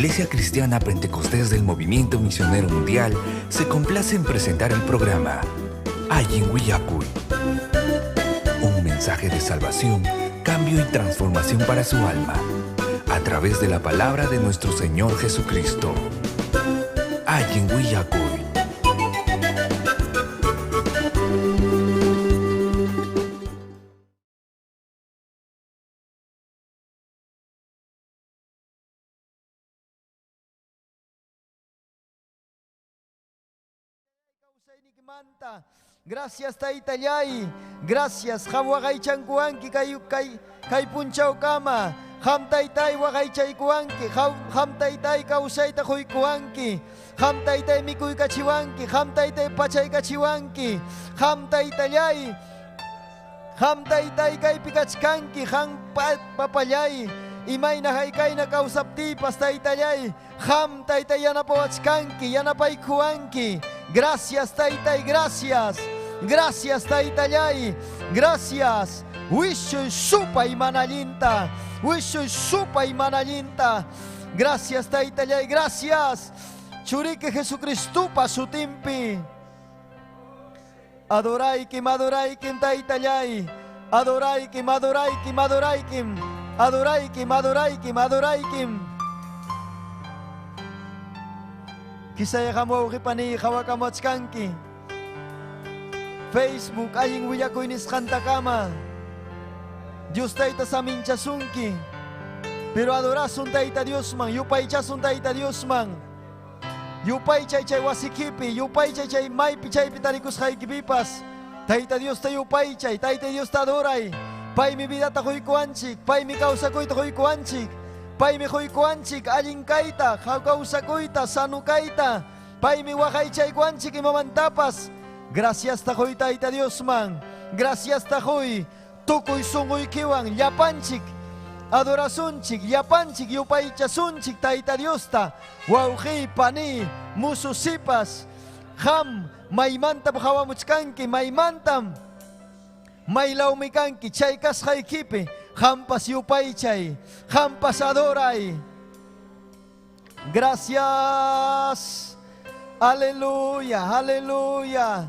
Iglesia Cristiana Pentecostés del Movimiento Misionero Mundial se complace en presentar el programa Allin Willakuy. Un mensaje de salvación, cambio y transformación para su alma, a través de la palabra de nuestro Señor Jesucristo. Allin Willakuy. Manta. Gracias taytallay. Gracias qam waqaychankuwanki kay kay kay punchawkama. Qam taytay waqaychaykuwanki. Qam taytay kawsayta quykuwanki. Qam taytay mikuykachiwanki. Qam taytay pachaykachiwanki. Qam taytallay. Qam taytay kaypi kachkanki. Qam papallay. Imayna haykayna kawsaptiypas taytallay. Qam taytay yanapawachkanki, yanapaykuwanki. Gracias taytay, gracias. Gracias taytallay. Gracias. Wishuy supay manallinta. Wishuy supay manallinta. Gracias taytallay, gracias. Churiki Jesucristupa sutinpi. Adoraykim, adoraykim taytallay. Adoraykim, adoraykim, adoraykim. Adoraykim, adoraykim, adoraykim. Kisaya qam wawqi paniy qhawakamachkanki. Facebook allin willakuy nisqantakama. Dios tayta saminchasunki. Pero adorasun tayta Diosman, yupaychasun tayta Diosman. Yupaychay chay wasikipi, yupaychay chay maypi chaypi tarikusqaykipipas. Tayta Diosta yupaychay, Tayta Diosta adoray. Paymi vidata quykuwanchik, paymi kawsakuyta quykuwanchik. Paymi quykuwanchik allin kayta, kawsakuyta, sano kayta. Paymi waqaychaykuwanchik imamantapas. Gracias tajoy Tayta Diosman. Gracias tajoy. Tukuy sunquykiwan llapanchik adorasunchik, llapanchik yupaychasunchik Tayta Diosta. Wawqiy, pani, musu sipas. Qam maymantam hawamuchkanki, maymantam maylawmi kanki chay kasqaykipi. Qampas yupaychay, qampas adoray. Gracias. Aleluya, aleluya.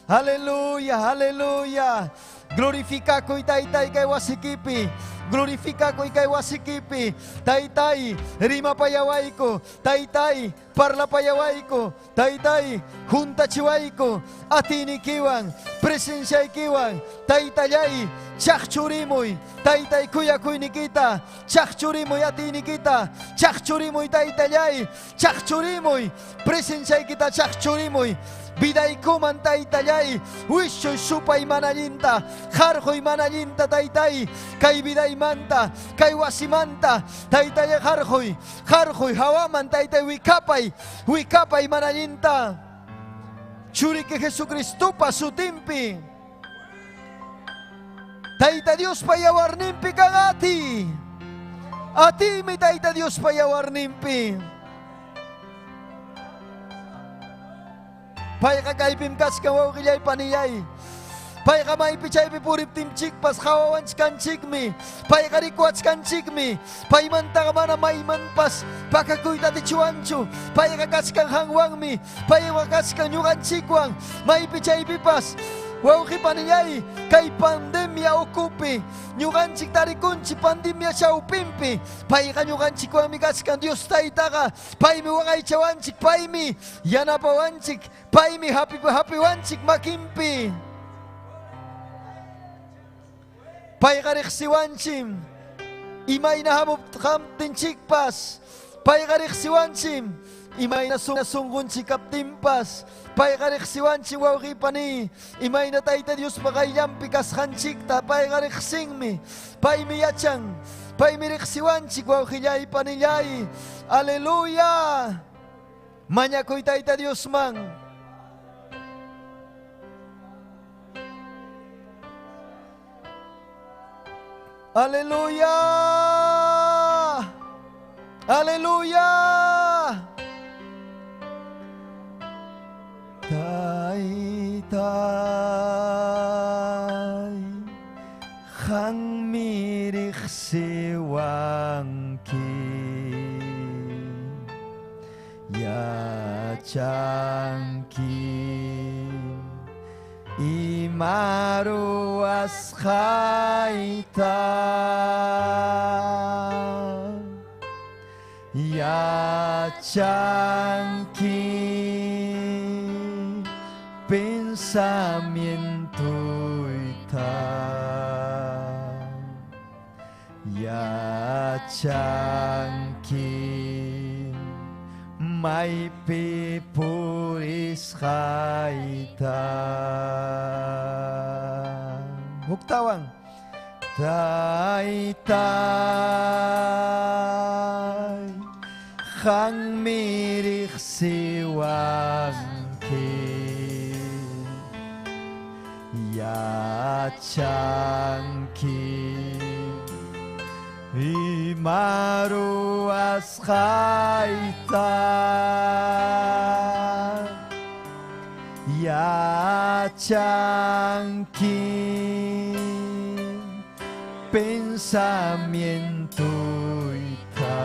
Aleluya, aleluya. Glorificakuy taytay kay wasikipi. Glorificakuy kay wasikipi. Taytay, rimapayawayku. Taytay, parlapayawayku. Taytay, juntachiwayku. Atinikiwan, presenciaykiwan. Taytallay, chaqchurimuy. Taytay kuyakuynikita. Chaqchurimuy atinikita. Chaqchurimuy taytallay. Chaqchurimuy. Presenciaykita chaqchurimuy. Vidaykuman taytallay, wischuy supay manallinta, harquy manallinta taytay, kay vidaymanta, kay wasimanta, taytallay harquy, harquy hawaman taytay wikapay, wikapay manallinta. Churiki Jesucristupa sutinpi. Tayta Diospa yawarninpi kan ati. Atimi Tayta Diospa yawarninpi. Payqa kaypim kachkan wawqillay panillay. Payqa maypi chaypi puriptinchikpas hawawanchkanchikmi. Payqa rikuwachkanchikmi. Paymantaqa mana maymanpas pakakuyta atichiwanchu. Payqa kachkan hanwanmi. Payqa kachkan ñuqanchikwan. Maypi chaypipas wawqi panillay kay pandemia ukupi ñuqanchik tarikunchik pandemia chawpinpi. Payqa ñuqanchikwanmi kachkan Dios taytaqa. Paymi waqaychawanchik, paymi yanapawanchik, paymi hapiwanchik makinpi. Payqa riqsiwanchim imayna hamuptinchikpas. Payqa riqsiwanchim imayna sunqunchik kaptinpas. Payqa riqsiwanchik wawqi pani imayna Tayta Diospa qayllanpi kasqanchikta. Payqa riqsinmi, paymi yachan, paymi riqsiwanchik wawqillay panillay. Aleluya. Mañakuy Tayta Diosman. Aleluya. Aleluya. Taytay, qammi riqsiwanki. Yachanki ima ruwasqayta yachanki pensamientoyta yachanki maypi purisqayta. Huktawan Taytay qammi riqsiwanki yachanki ima ruwasqayta yachanki pensamientoyta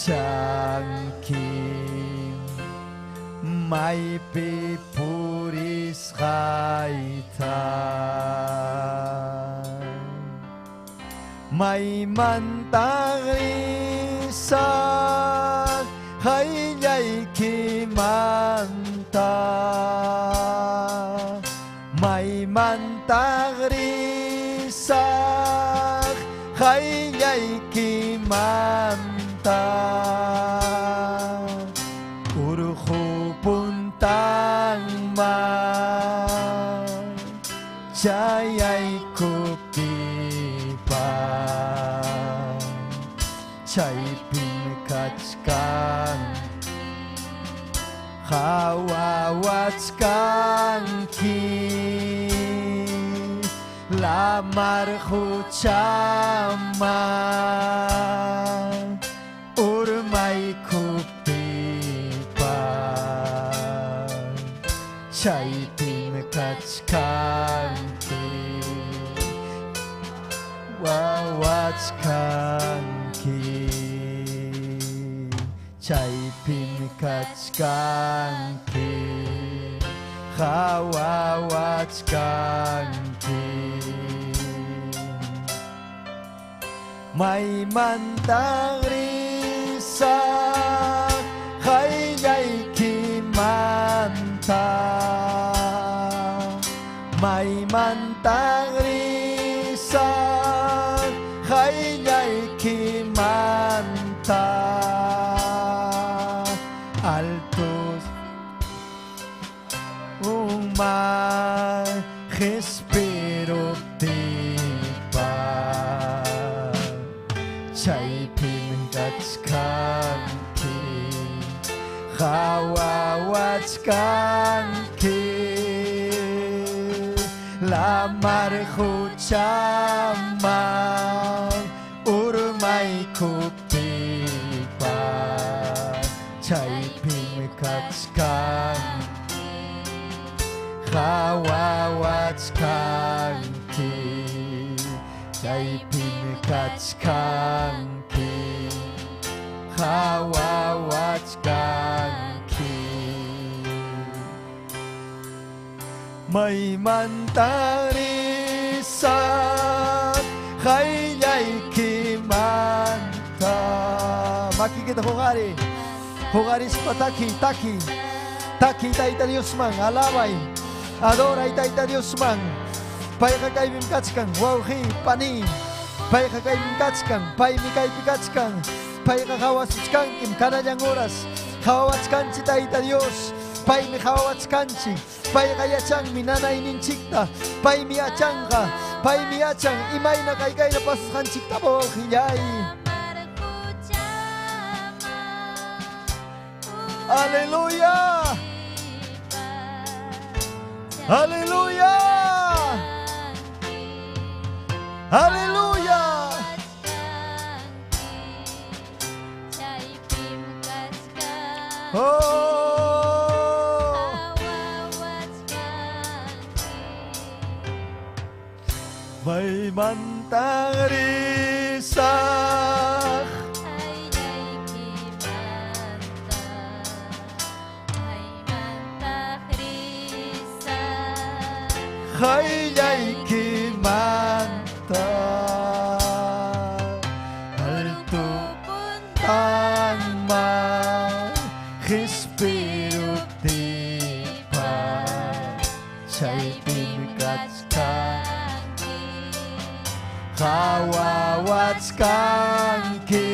yachanki maypi purisqayta maymanta risaq qayllaykimanta maymanta risaq qayllaykimanta urqu puntanman chayaykuptipas chaypim kachkan qhawawachkanki lamar quchaman urmaykuptipas chaypim kachkanki wawachkanki chaypim kachkanki qhawawachkanki maymanta risaq qayllaykimanta maymanta risaq qayllaykimanta altos umay qhispiruptipas chaypim kachkanki qhawawachkanki lamar quchaman urmaykuptipas chaypim kachkanki qhawawachkanki chaypim kachkanki qhawawachkanki maymanta risaq qayllaykimanta makikita huqari huqarispa taki taki taki Tayta Diosman alabay adoray Tayta Diosman payqa kaypim kachkan wawqi pani payqa kaypim kachkan paymi kaypi kachkan payqa qhawasuchkankim kanallan horas qhawawachkanchik Tayta Dios paymi qhawawachkanchik payqa yachanmi nanayninchikta paymi yachanqa paymi yachan imayna kaykayna pasasqanchikta wawqillay. Aleluya. Aleluya. Aleluya. Oh. Maymanta risaq Qayllaykimanta alto puntanman qespiruptinpas chaypim kachkanki qawawachkanki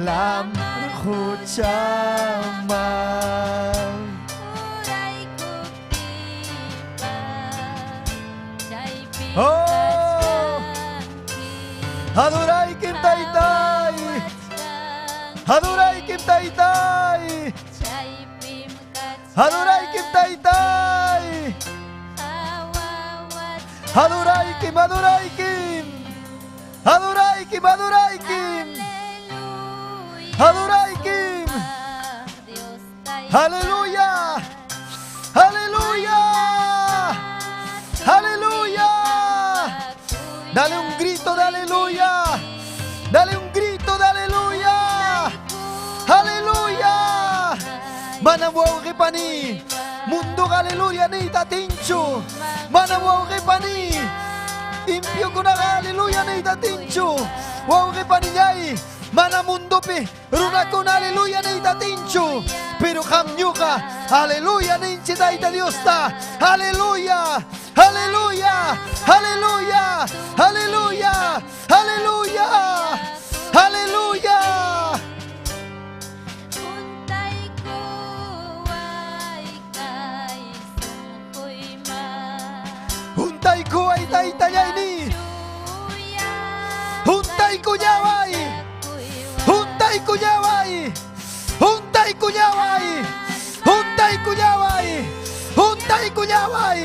lamar quchaman. ¡Oh! Adoraykim taytay. Adoraykim taytay. Adoraykim taytay. Adoraykim, adoraykim. Adoraykim, adoraykim. Adoraykim. Aleluya. Aleluya. Aleluya. Dale un grito de aleluya. Dale un grito de aleluya. Aleluya. Manam wawqipani. Mundo aleluya niyta atinchu. Manam wawqipani. Impiokunaqa aleluya niyta atinchu. Wawqipanillay. Mana mundopi runakuna aleluya niyta atinchu. Pero qam ñuqa aleluya ninchik Tayta Diosta. Aleluya. Aleluya. Aleluya. Aleluya. Aleluya. Aleluya. Huntaykuway taytallayni. Huntaykullaway. Huntaykullaway. Huntaykullaway. Huntaykullaway. Huntaykullaway.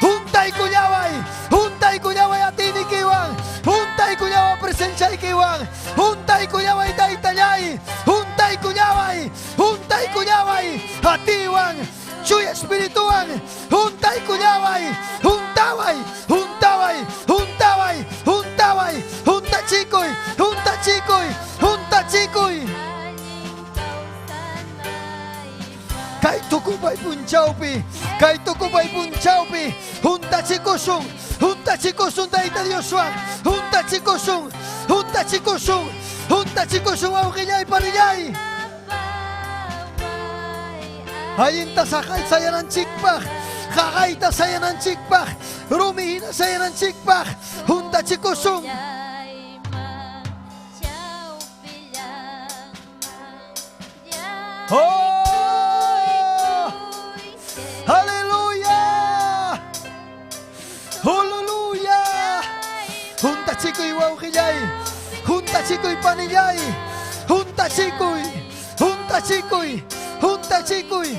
Huntaykullaway. Huntaykullaway atiynikiwan. Huntaykullaway presenciaykiwan. Huntaykullaway taytallay. Huntaykullaway. Huntaykullaway. Atiywan. Chuya espirituwan. Huntaykullaway. Huntaway. Huntaway. Huntaway. Huntaway. Huntachikuy. Huntachikuy. Huntachikuy. Kay tukupay punchawpi, kay tukupay punchawpi, huntachikusun, huntachikusun Tayta Dioswan, huntachikusun, huntachikusun, huntachikusun wawqillay panillay. Allinta saqay sayananchikpaq, qaqayta sayananchikpaq, rumi hina sayananchikpaq, huntachikusun. ¡Oh! ¡Aleluya! ¡Aleluya! Huntachikuy wawqillay, huntachikuy panillay, huntachikuy, huntachikuy, huntachikuy.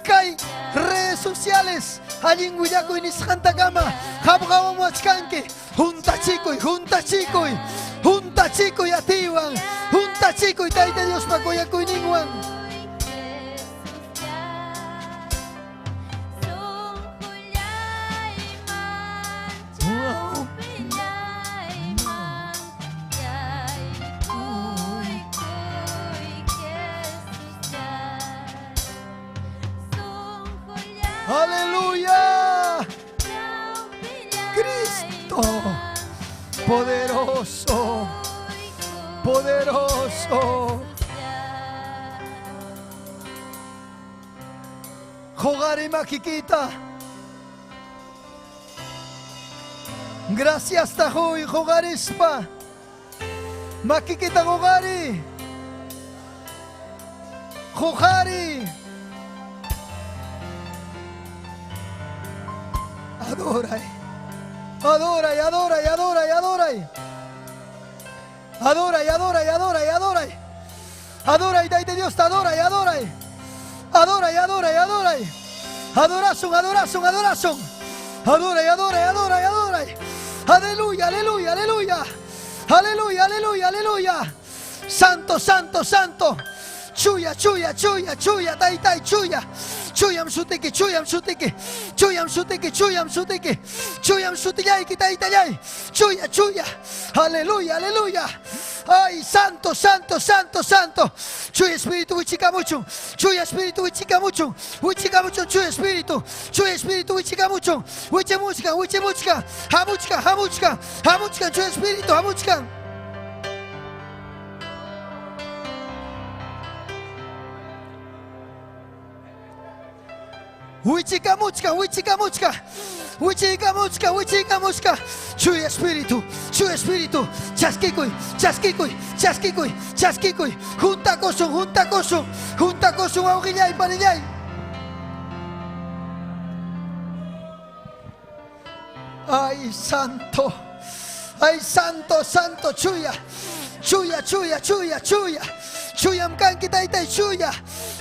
Kay redes sociales, allin willakuy nisqantakama, qamqawamuwachkanki, huntachikuy, huntachikuy, huntachikuy atiywan, huntachikuy Tayta Diospa kuyakuyninwan. Aleluya. Cristo, poderoso, poderoso. Hoqariy makiykita. Gracias tajuy, hoqarispa. Makiykita hoqariy. Hoqariy. Adoray. Adoray, adoray, adoray, adoray. Adoray, adoray, adoray, adoray. Adoray, Tayta Dios, adoray, adoray. Adoray, adoray, adoray. Adorasun, adorasun, adorasun. Adoray, adoray, adoray, adoray. Aleluya, aleluya, aleluya. Aleluya, aleluya, aleluya. Santo, santo, santo. Chuya, chuya, chuya, chuya, taytay, chuya. Chuyam sutiki, chuyam sutiki. Chuyam sutiki, chuyam sutiki. Chuyam sutillayki taytallay. Chuya, chuya. Aleluya, aleluya. Ay, santo, santo, santo, santo. Chuya espíritu wichikamuchun. Chuya espíritu wichikamuchun. Wichikamuchun, chuya espíritu. Chuya espíritu wichikamuchun. Wichimuchkan, wichimuchkan. Hamuchkan, hamuchkan. Hamuchkan, chuya espíritu, hamuchkan. Wichikamuchka, wichikamuchka. Wichikamuchka, wichikamuchka. Chuya espíritu, chuya espíritu. Chaskikuy, chaskikuy, chaskikuy, chaskikuy. Juntakusun, juntakusun. Juntakusun, wawqillay, panillay. Ay, santo. Ay, santo, santo, chuya. Chuya, chuya, chuya, chuya. Chuyam kanki taytay, chuya.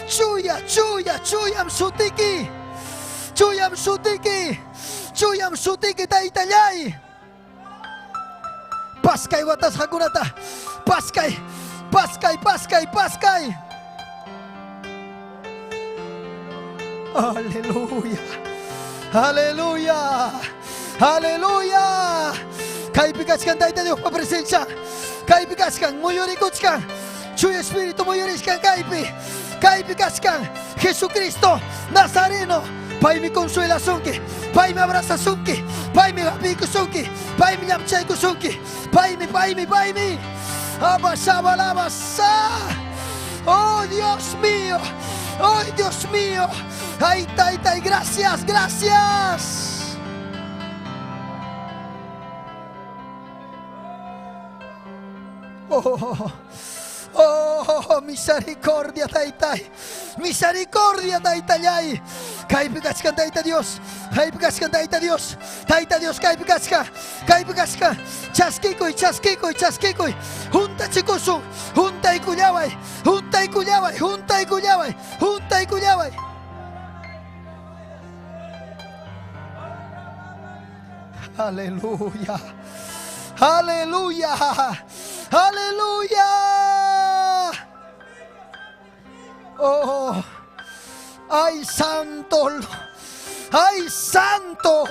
Chuya, chuya, chuyam sutiki. Chuyam sutiki. Chuyam sutiki taytallay. Paskay watasqakunata. Paskay, paskay, paskay, paskay. Aleluya. Aleluya. Aleluya. Kaypi kachkan Tayta Diospa presencia. Kaypi kachkan muyurikuchkan. Chuya Espíritu muyurishkan kaypi. Kaypi kachkan Jesucristo Nazareno. Paymi consuelasunki, paymi abrazasunki, paymi hapiykusunki, paymi llamchaykusunki, paymi, paymi, paymi. Abasabalabasa. Oh Dios mío, oh Dios mío. Ay, taytay, gracias, gracias. Oh, oh, misericordia, taytay. Misericordia, taytallay. Kaypi kachkan Tayta Dios. Kaypi kachkan Tayta Dios. Tayta Dios kaypi kachkan. Kaypi kachkan. Chaskikuy, chaskikuy, chaskikuy. Juntachikusun. Juntaykullaway. Juntaykullaway, juntaykullaway, juntaykullaway. Aleluya. Aleluya. Aleluya. Oh, ay santo, ay santo,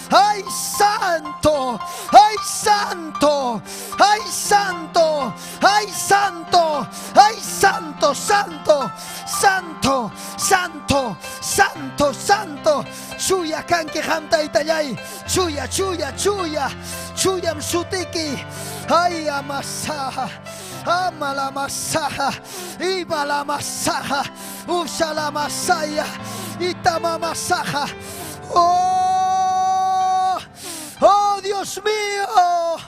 ay santo, ay santo, ay santo, ay santo, ay santo, santo, santo, santo, santo, santo. Chuya kanki qam taytallay, chuya, chuya, chuya, chuyam sutiki. Ay amasa, amalamasaha, ibalamasaha, usalamasaya, itamamasaha. Oh, oh Dios mío.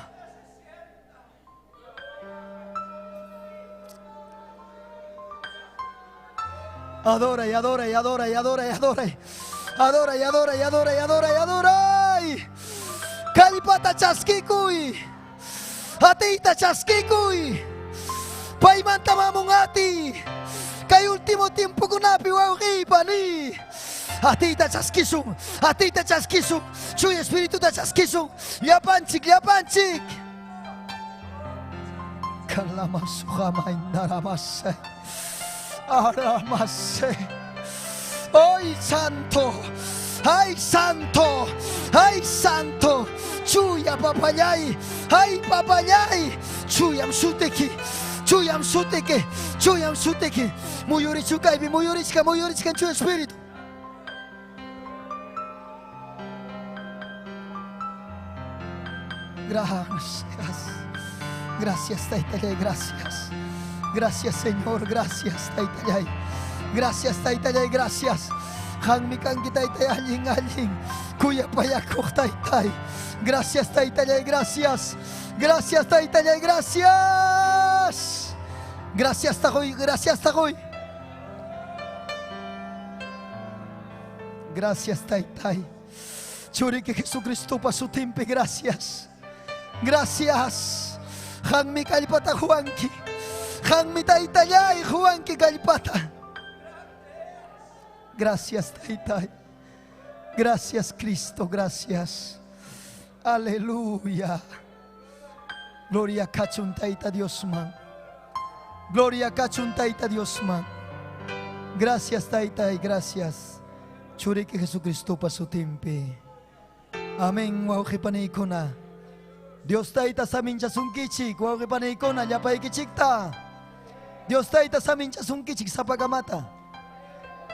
Adora y adora y adora y adora y adora. Adora y adora y adora y adora y adora. Kallpata chaskikuy. Atiyta chaskikuy. Paymanta hamun atiy. Kay último tiempokunapi wawqiy paniy. Atiyta chaskisun, atiyta chaskisun, Chuya Espirituta chaskisun, llapanchik, llapanchik. Kalamasuhamainaramase, aramase. ¡Ay, santo! ¡Ay, santo! ¡Ay, santo! Chuya papallay! ¡Ay, papallay! Chuyam sutiki! Chuyam sutiki! Chuyam sutiki! Muyurichu kaypi, muyurichka, muyurichkan Chuya Espíritu. Gracias. Gracias, Taytallay, gracias. Gracias, Señor, gracias, Taytallay. Gracias, Taytallay, gracias. Qammi kanki Taytay allin allin. Kuyapayakuq Taytay. Gracias, Taytallay, gracias. Gracias, Taytallay, gracias. Gracias, Tagoy, gracias, Tagoy. Gracias, Taytay. Churiki Jesucristo pa sutinpi, gracias. Gracias. Qammi kallpata quwanki. Qammi Taytallay quwanki kallpata. Gracias, Taytay. Gracias, Cristo, gracias. Aleluya. Gloria kachun Tayta Diosman. Gloria kachun Tayta Diosman. Gracias, Taytay, gracias. Churiki Jesucristopa sutinpi. Amén, wawqi paniykuna. Dios Tayta saminchasunkichik, wawqi paniykuna, llapaykichikta. Dios Tayta saminchasunkichik sapakamata.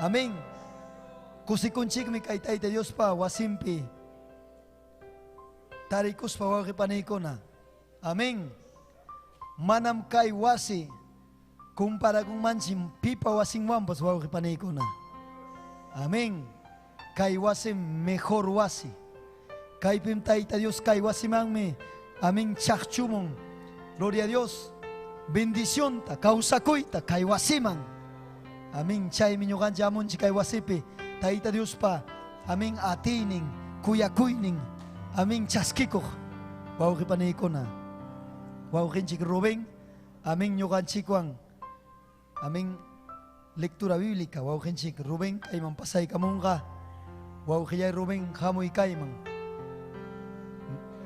Amén. Kusikunchikmi kay Tayta Diospa wasinpi tarikuspa wawqi paniykuna. Amén. Manam kay wasi kumparakunmanchik pipa wasinwanpas wawqi paniykuna. Amén. Kay wasim mejor wasi. Kaypim Tayta Dios kay wasimanmi. Amén. Chaqchumun. Gloria a Dios. Bendicionta, kawsakuyta kay wasiman. Amén. Chaymi ñuqanchik hamunchik kay wasipi. Tayta Diospa. Amén. Atiynin, kuyakuynin. Amén. Chaskikuq. Wawqi paniykuna. Wawqinchik Rubén. Amén. Ñuqanchikwan. Amén. Lectura bíblica. Wawqinchik Rubén kayman pasaykamunqa. Wawqillay Rubén hamuy kayman.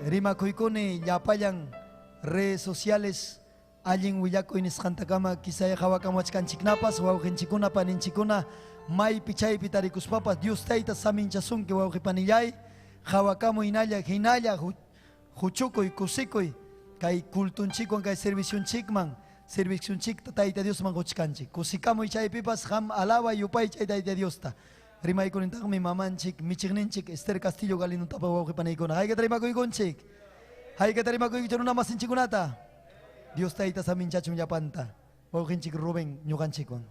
Rimakuykuni llapallan redes sociales allin willakuy nisqantakama quizá qhawakamachkanchiknapas wawqinchikuna paninchikuna maypi chaypi tarikuspapas Dios Tayta saminchasunki wawqi panillay qhawakamuy hinalla hinalla huchukuy kusikuy kay cultunchikwan kay servicionchikman servicionchikta Tayta Diosman quchkanchik kusikamuy chaypipas qam alabay yupaychay Tayta Diosta rimaykunintaqmi mamanchik michiqninchik Esther Castillo Galinotapa wawqi paniykuna haykata rimakuykunchik haykata rimakuykichik runa masinchikunata Dios Tayta saminchachun llapanta wawqinchik Rubén ñuqanchikwan.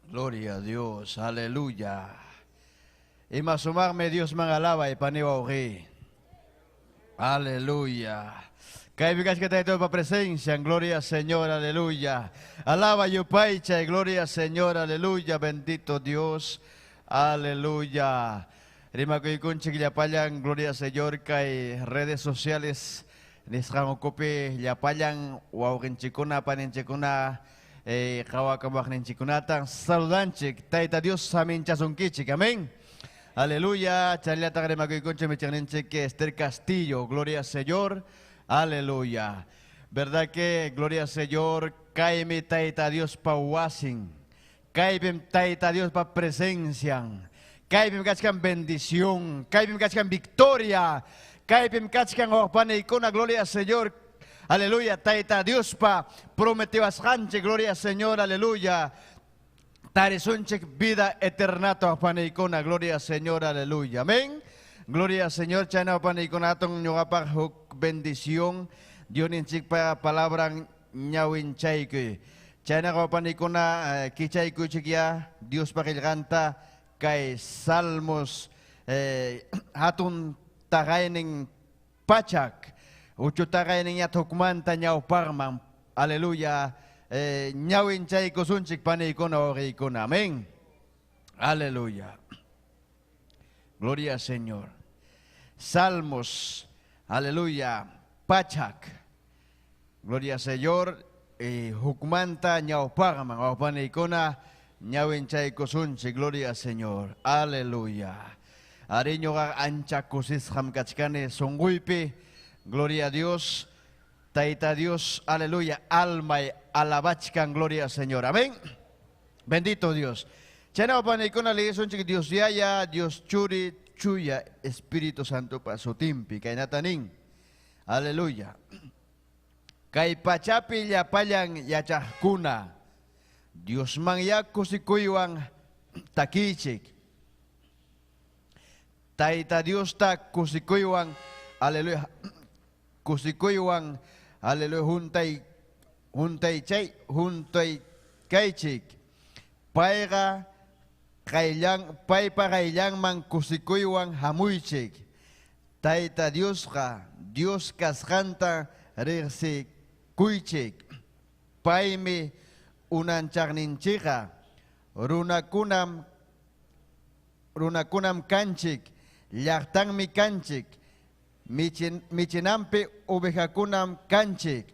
Gloria a Dios, aleluya. Ima sumaqmi Diosman alabay pani wawqi. Aleluya. Kaypi kachka Tayta Diospa presencia, gloria al Señor, aleluya. Alaba yupaychay, gloria al Señor, aleluya. Bendito Dios, aleluya. Rimakuykunchik llapallan, gloria al Señor, kay redes sociales nisqan ukupi llapallan wawqinchikuna, paninchikuna, qhawakamaqninchikunata saludanchik. Tayta Dios saminchasunkichik, amén. Aleluya. Chayllataq rimakuykunchik michiqninchik Esther Castillo, gloria al Señor, aleluya. ¿Verdad que gloria al Señor? Kaymi Tayta Diospa wasin, kaypim Tayta Diospa presencia, kaypim kachkan bendición, kaypim kachkan victoria, kaypim kachkan wawqpaniykuna, gloria al Señor, aleluya. Tayta Diospa prometiwasqanchik, gloria al Señor, aleluya. Tarisunchik vida eterna wawqpaniykuna, gloria al Señor, aleluya. Amén. Gloria al Señor, chayna wawqpaniykuna hatun ñuqapaq huk bendición. Diosninchikpa palabran ñawinchaykuy. Chayna wawqpaniykuna kichaykuychik ya Diospa qillqanta kay Salmos hatun taqaynin pachak uchu taqaynin ya hukmanta ñawpaqman, aleluya. Ñawinchaykusunchik paniykuna wawqiykuna, amén. Aleluya. Gloria al Señor. Salmos, aleluya, pachak. Gloria al Señor, hukmanta ñawpaqman wawpaniykuna ñawinchaykusunchik, gloria al Señor, aleluya. Ari ñuqa ancha kusisqam kachkani sunquypi, gloria a Dios, Tayta Dios, aleluya, almay alabachkan, gloria al Señor, amén. Bendito Dios. Chayna wawpaniykuna liyisunchik Dios Yaya, Dios Churi, Chuya, Espíritu Santo pa sutinpi, kaynata nin. Aleluya. Kay pachapi llapallan yachaqkuna, Diosman ya kusikuywan takichik. Tayta Diosta kusikuywan, aleluya, kusikuywan, aleluya, juntay, juntay chay, juntay kaychik. Payqa qayllan, paypa qayllanman kusikuywan hamuychik. Tayta Diosqa, Dios kasqanta riqsikuychik. Paymi unanchaqninchikqa, runakunam, runakunam kanchik, llaqtanmi kanchik, michinampi ovejakunam kanchik.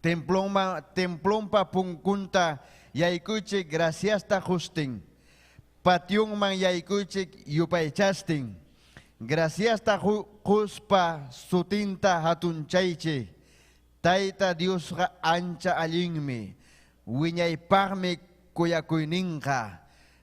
Templonma, templonpa punkunta yaykuychik graciasta justin. Pationman yaykuychik yupaychastin. Graciasta quspa sutinta hatunchaychik. Tayta Diosqa ancha allinmi. Wiñaypaqmi kuyakuyninqa.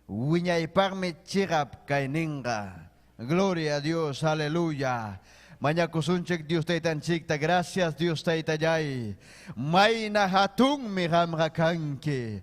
Wiñaypaqmi chiqap kayninqa. Gloria a Dios, aleluya. Mañakusunchik Dios taytanchikta, gracias Dios taytallay. Mayna hatunmi qamqa kanki.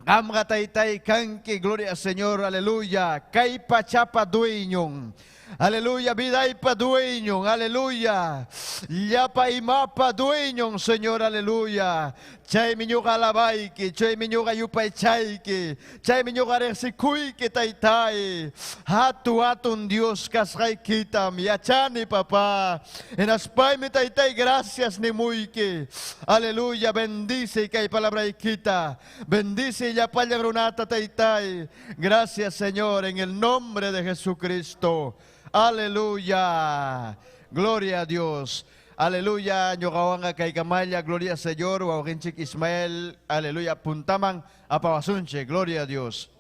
Qamqa taytay kanki, gloria al Señor, aleluya. Kay pachapa dueñon. Aleluya, vidaypa dueñon, aleluya. Llapa imapa dueñon, Señor, aleluya. Chaymi ñuqa alabayki, chaymi ñuqa yupaychayki, chaymi ñuqa riqsikuyki, taytay. Hatu hatun Dios kasqaykitam yachani, papá. Hinaspaymi, taytay, gracias nimuyki. Aleluya, bendice kay palabraykita. Bendice llapallan runata, taytay. Gracias, Señor, en el nombre de Jesucristo. Aleluya. Gloria a Dios. Aleluya. Ñuqawanqa kaykamalla. Gloria al Señor. Wawqinchik Ismael. Aleluya. Puntaman apawasunchik. Gloria a Dios.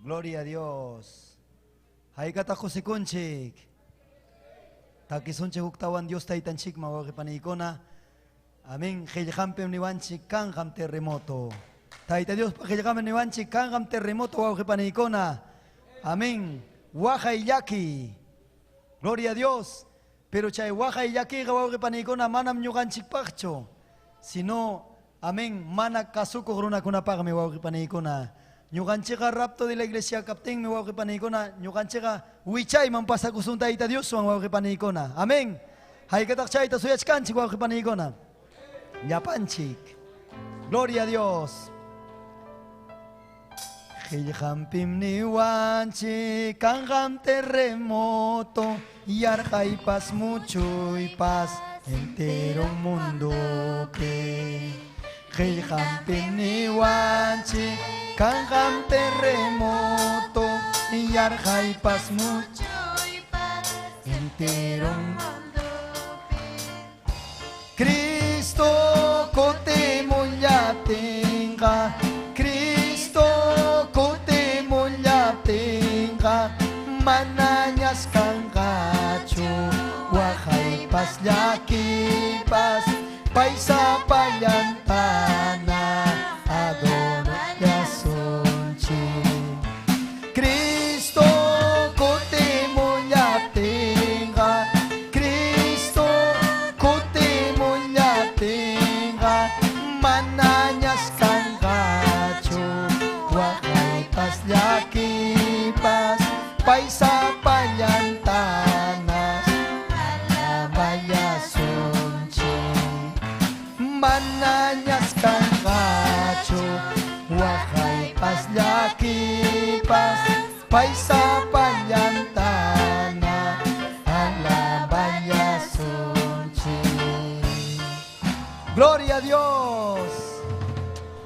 Gloria a Dios. Haykataq kusikunchik. Takisunchik huktawan Dios taytanchikman wawqi paniykuna. Amén. Qillqanpim niwanchik kanqam terremoto. Tayta Diospa qillqanpim niwanchik kanqam terremoto wawqi paniykuna. Amén. Waqay llaki. Gloria a Dios. Pero chay waqay llakiqa wawqi paniykuna manam ñuqanchikpaqchu, sino, amén, mana kasukuq runakunapaqmi wawqi paniykuna. Ñuqanchikqa rapto de la iglesia kaptinmi wawqi paniykuna, ñuqanchikqa wichayman pasakusun Tayta Dioswan wawqi paniykuna. Amén. Haykataq chayta suyachkanchik wawqi paniykuna. Llapanchik. Gloria a Dios. Qillqanpim niwanchik kanqam terremoto, yarqaypas muchuypas entero mundopi. Qillqanpim niwanchik kanqam terremoto, yarqaypas muchuypas entero mundopi. Cristo kutimullaptinqa, Cristo kutimullaptinqa, manañas kanqachu waqaypas llakipas, paysapallantana adorasunchik. Cristo kutimullaptinqa, Cristo kutimullaptinqa, manañas kanqachu waqaypas llakipas, paysapallantanas alaballasunchik. Manañas kanqachu waqaypas llakipas, paysapallantana alaballasunchik. Gloria a Dios.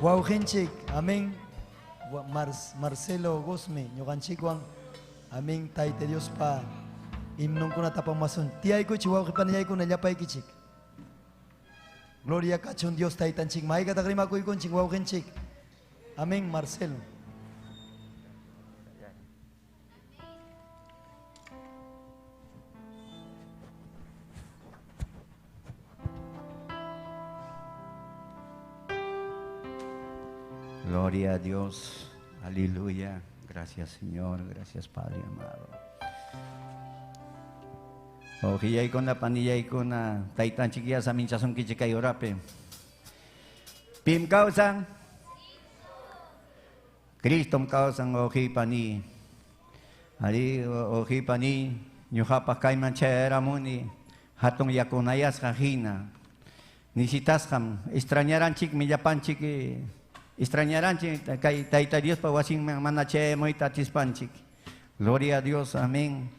Wawqinchik, amén. Marcelo Gosme, ñuqanchikwan, amén, Tayta Diospa himnunkunata apamuwasun. Tiyaykuchik wawqi panillaykuna llapaykichik. Gloria kachun Dios taytanchik. Maykataq rimakuykunchik wawqinchik. Amén, Marcelo. Gloria a Dios, aleluya. Gracias, Señor, gracias, Padre amado. Ojillaykuna, panillaykuna, taytanchik saminchasunkichik kay horapi. Pim kawsan? Cristom kawsan, oji pani. Ari, oji pani, ñuqapaq kayman chayaramuni, hatun yakunayasqa hina. Nisitasqam, extrañaranchikmi llapanchik, extrañaranchik kay Tayta Diospa wasinman mana chayamuyta atispanchik. Gloria a Dios, amén.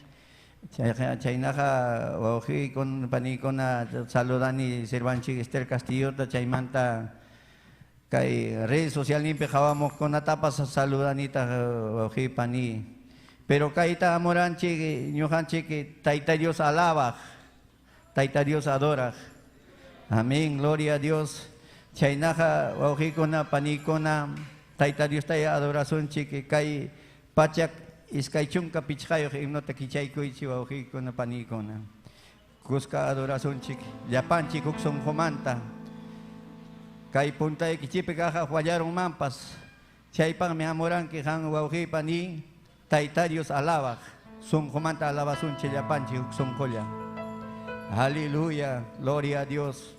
Chaynaqa wawqiykuna, paniykuna saludani sirvanchik Esther Castillota, chaymanta kay redes socialninpi qhawamuqkunatapas saludanitaq wawqiy pani. Pero kayta amuranchik ñuqanchik Tayta Dios alabaq, Tayta Dios adoraq. Amén, gloria a Dios. Chaynaqa wawqiykuna, paniykuna, Tayta Diosta adorasunchik kay pachak 25 himnota kichaykuychik wawqiykuna paniykuna. Kuska adorasunchik llapanchik huk sunqumanta. Kay puntaykichikpi kaq wallarunmanpas chaypaqmi hamuranki qan wawqiy pani Tayta Dios alabaq sunqumanta alabasunchik llapanchik huk sunqulla. Aleluya, gloria a Dios.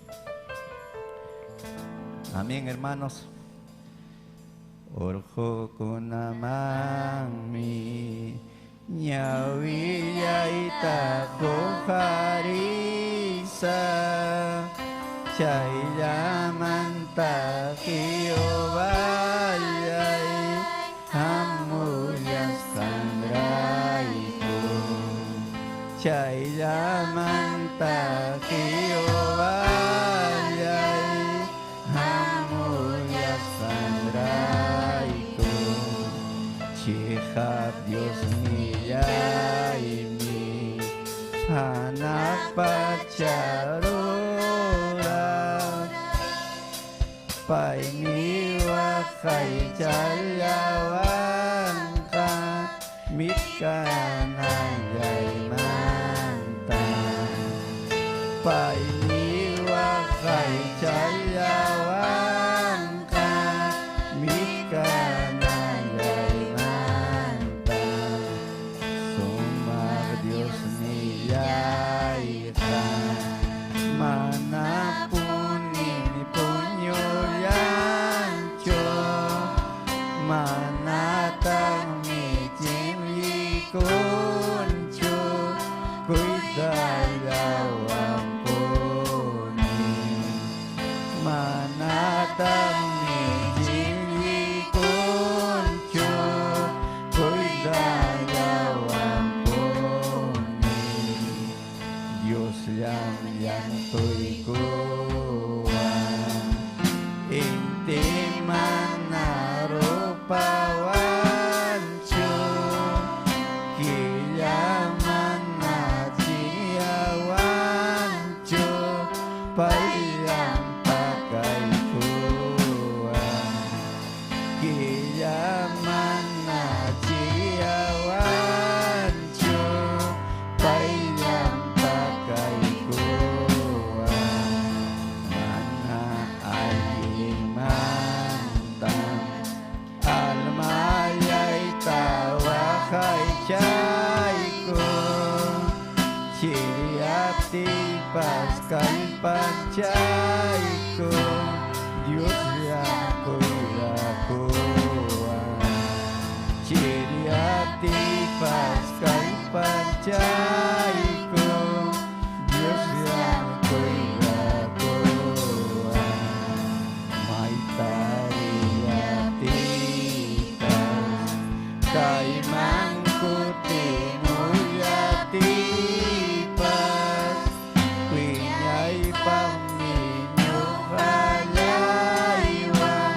Amén, hermanos. Orqokunamanmi ñawillayta quqarisa chayllamanta Jehovallay hamullasqanrayku chayllamanta Jehovallay hamullasqanrayku Chihab Dios millaymi hanaq pacharura paymi waqaychallawanqa mitkananllaymanta paymi waqaychallawanqa mitkananllaymanta sumaq Dios millayqa manapunim puñullanchu manataqmi chimlikunchu cuidallawanpuni manataqmi chimlikunchu cuidallawanpuni Dios llam llantuykuwan inti mana rupawanchu killa mana chiyawanchu payllam pakaykuwan killa mana chiyawanchu payllam pakaykuwan mana allinmanta almallayta waqaychayku chiriyaptipas kallpachayku Dios llam cuidakuwan chiriyaptipas kallpachayku Dios llam cuidakuwan maytariyaptipas kayman kutimullaptipas wiñaypaqmi ñuqallaywan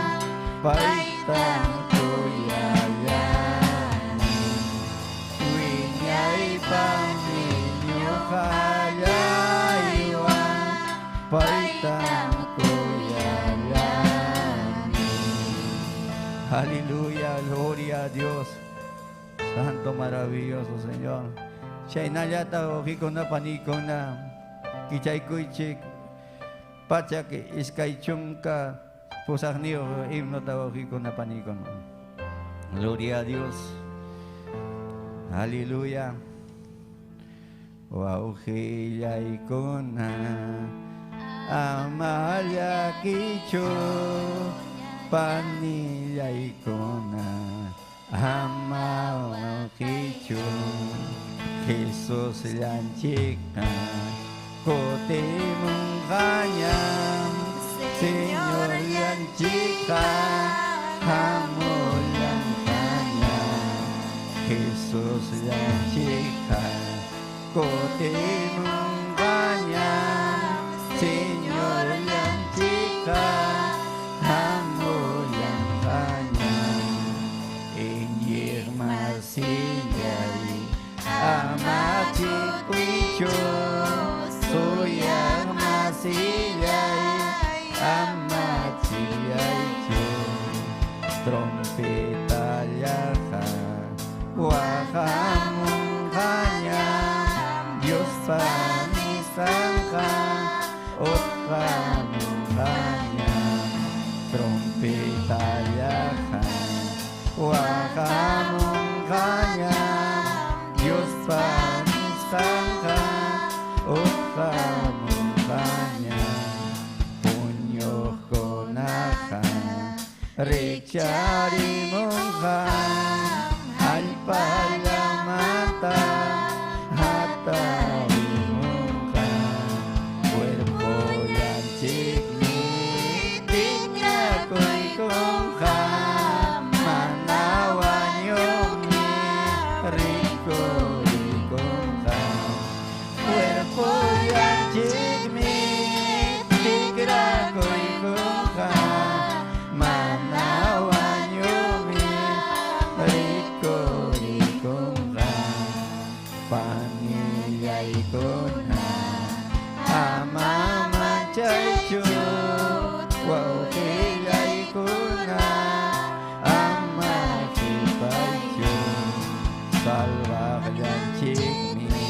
paytam kuyallani wiñaypaqmi ñuqallaywan paytam kuyallani. Aleluya, gloria a Dios. Santo maravilloso Señor. Chaynallata wawqikuna panikuna kichaykuychik 128 himnota wawqikuna panikuna. Gloria a Dios. Aleluya. Wawqillaykuna ama llakichu panillaykuna ama wawqichu Jesus llanchikqa kutimunqañam Señor llanchikqa hamullanqañam Jesus llanchikqa kutimunqañam Señor llanchikqa hamullanqañam iñiqmasillay amachikuychu suyaqmasillay amachiyaychu trompetallaqa Waqamunqaña Diospa nisqanqa utqamunqaña trompetallaqa waqamunqaña Diospa nisqanqa utqamunqaña puñuqkunaqa rikcharimunqa allpallamanta hatarimunqa cuerpollanchikmi tikrakuykunqa mana wañuqmi rikurikunqa cuerpollanchikmi tikrakuykunqa mana wañuqmi rikurikunqa panillaykuna ama manchaychu wawqillaykuna ama qhipaychu salvaqllanchikmi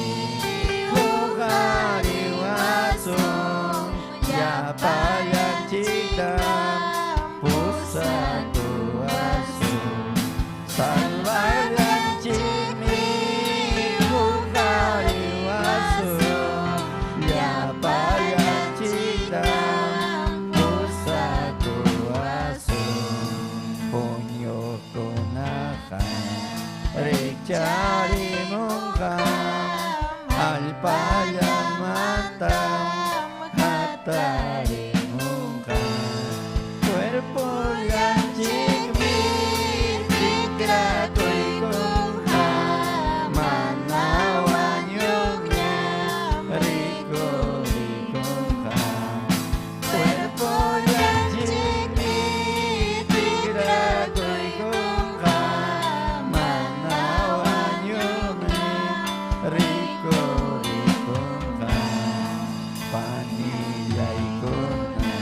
huqariwasun llapallanchiktam pusakuwasun salvallanchikmi huqariwasun llapallanchiktam pusakuwasun puñuqkunaqa rikcharimunqa allpallamantam hatarimunqa cuerpollanchikmi tikrakuykunqa mana wañuqña rikurikunqa cuerpollanchikmi tikrakuykunqa mana wañuqmi rikurikunqa panillaykuna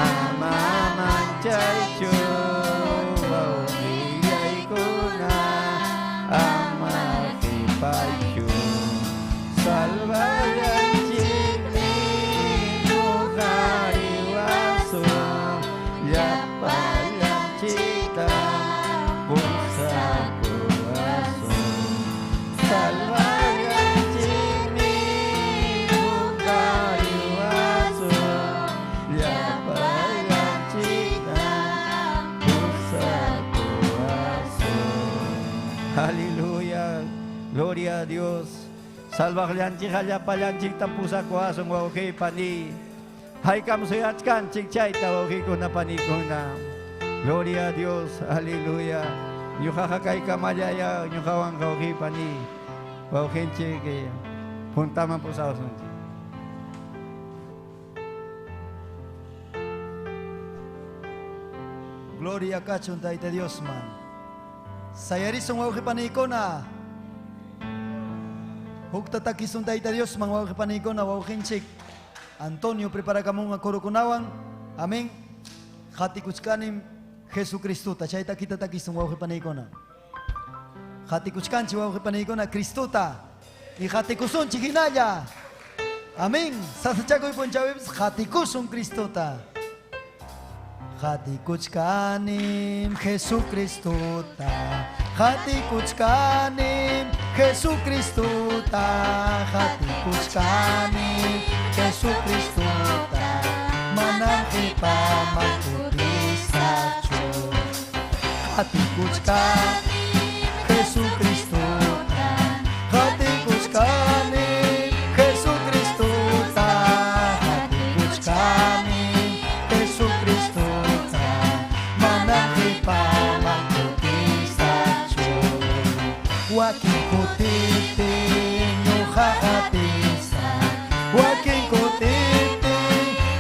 ama manchaychu wawqillaykuna ama qhipaychu salvallanchikmi huqariwasun llapallanchiktam pusakuwasun salvallanchikmi huqariwasun llapallanchiktam pusakuwasun. Aleluya, gloria a Dios. Salvaqllanchikqa llapallanchiktam pusakuwasun wawqi pani. Haykam suyachkanchik chayta wawqikuna panikuna. Gloria a Dios, aleluya. Ñuqaqa kaykamallaya ñuqawan wawqi pani. Wawqinchik puntaman pusawasunchik. Gloria kachun Tayta Diosman. Sayarisun wawqi panikuna. Hukta takisun Tayta Diosman wawqi panikuna wawqinchik. Antonio preparakamunqa kurukunawan. Amén. Qatikuchkanim Jesucristuta. Chay takita takisun wawqi panikuna. Qatikuchkanchik wawqi panikuna Cristuta. Y qatikusunchik hinalla. Amén. Sasachakuy punchawipis qatikusun Cristuta. Qatikuchkanim Jesucristuta. Qatikuchkanim Jesucristuta. Qatikuchkanim Jesucristuta. Manam qipaman kutisachu. Qatikuchkanim Jesucristuta. Qatikuchkanim Jesucristuta. Qatikuchkanim Jesucristuta. Manam qipaman kutisachu. Wakin kutipi ñuqa qatisaq. Wakin kutipi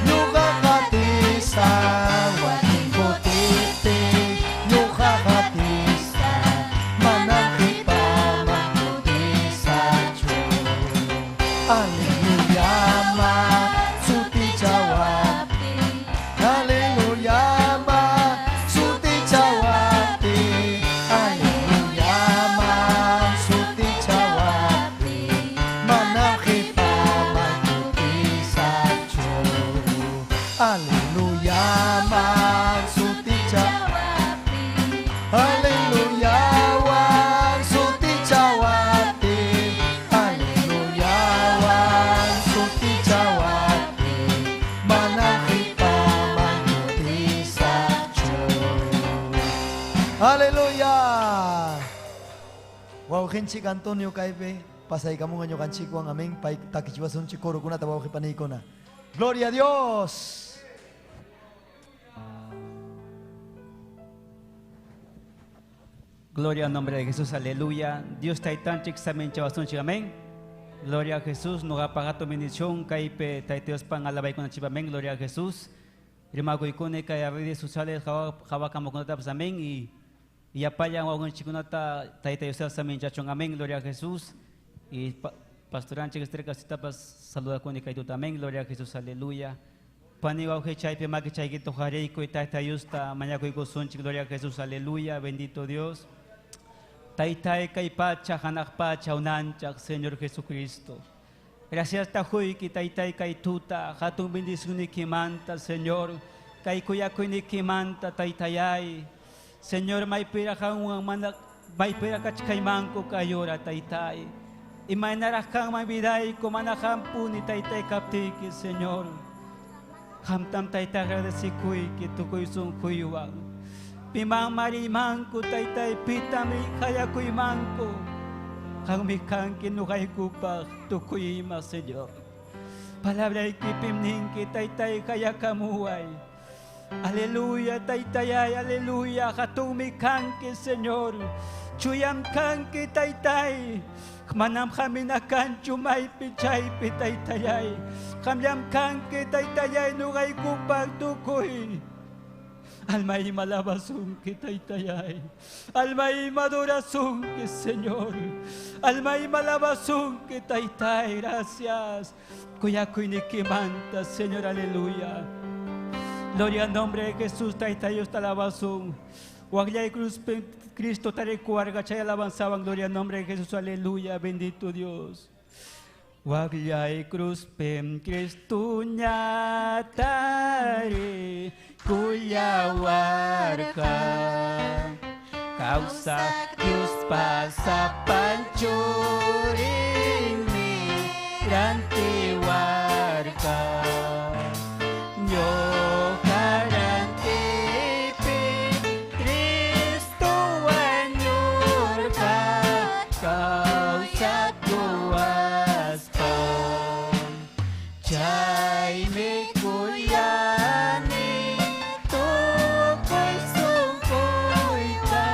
ñuqa qatisaq. Wakin kutipi ñuqa qatisaq. Manam qipaman kutisachu. Aleluya ma sutichawaptin. Aleluya ma sutichawaptin. Aleluya ma Wawqinchik Antonio kaypi pasaykamunqa ñuqanchikwan, amén. Pay takichiwasunchik corokunata wawqi paniykuna. Gloria a Dios. Gloria al nombre de Jesús, aleluya. Dios taytanchik saminchawasunchik, amén. Gloria a Jesús, noqa tu bendición, kaypi Tayta Diospan alabaykunanchik, amén. Gloria a Jesús. Rimakuykuni kay redes sociales hawakamukunatapas, amén. Y yapallan wawqinchikkunata Tayta Dios saminchachun, amén. Gloria a Jesús. Y pastoranchik Esther Casitapas saludakuni kaytuta, amén. Gloria a Jesús, aleluya. Pani wawqi chaypi makichaykita uqhariykuy Tayta Diosta mañakuykusunchik, gloria a Jesús, aleluya. Bendito Dios. Taytay kay pacha hanaq pacha unanchaq Señor Jesucristo. Gracias tajuyki taytay kay tuta hatun bendicionikimanta Señor. Kay kuyakuynikimanta taytayay. Señor maypira hanwan mana maypira kachkaymanku kayora taytay. Imaynaraq kanman vidayku mana hampuni taytay kaptiki Señor. Hamtam tayta agradecikuyki tukuy sunquywan. Piman marimanku taytay pitami hayakuymanku. Qammi kanki nuqaykupaq tukuy ima Señor. Palabraykipim ninki taytay hayakamuway. Aleluya taytayay, aleluya. Hatunmi kanki Señor. Chuyam kanki taytay. Manam hamina kanchu maypi chaypi taytayay. Qamllam kanki taytayay nuqaykupaq tukuy. Alma ima alabasunki taytayay. Alma ima adorasunki Señor. Alma ima alabasunki taytay. Gracias. Kuyakuynikimanta Señor, aleluya. Gloria al nombre de Jesús, taytay Dios te alabasun. Waqllay cruz Cristo tarikuarqa chay alabanzaban. Gloria al nombre de Jesús, aleluya. Bendito Dios. Waqllay cruzpim Cristo ñatari kuyawarqa. Kawsaq Dios pasapan churinmi rantiwarqa. Ñuqa rantipi Cristo wañurqa kawsakuwaspa. Chaymi kuyani tukuy sunquyta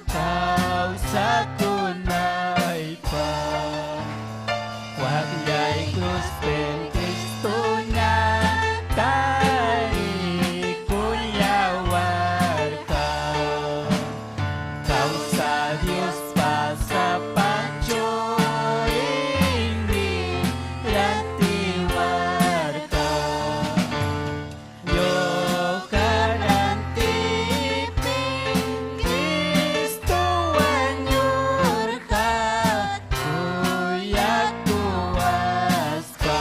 kawsakunaypaq. Waqllay cruzpim Cristo ñatari kuyawarqa. Kawsa Dios pasapan churinmi rantiwarqa. Ñuqa rantipi Cristo wañurqa kuyakuwaspa.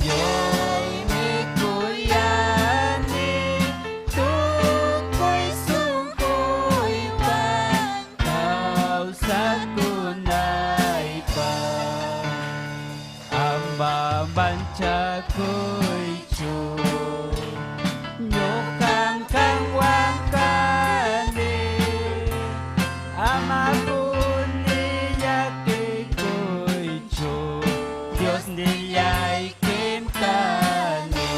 Chaymi kuyani tukuy sunquywan kawsakunaypaq. Ama manchakuychu ñuqam qanwan kani. Amapuni llakikuychu Diosnillaykim kani.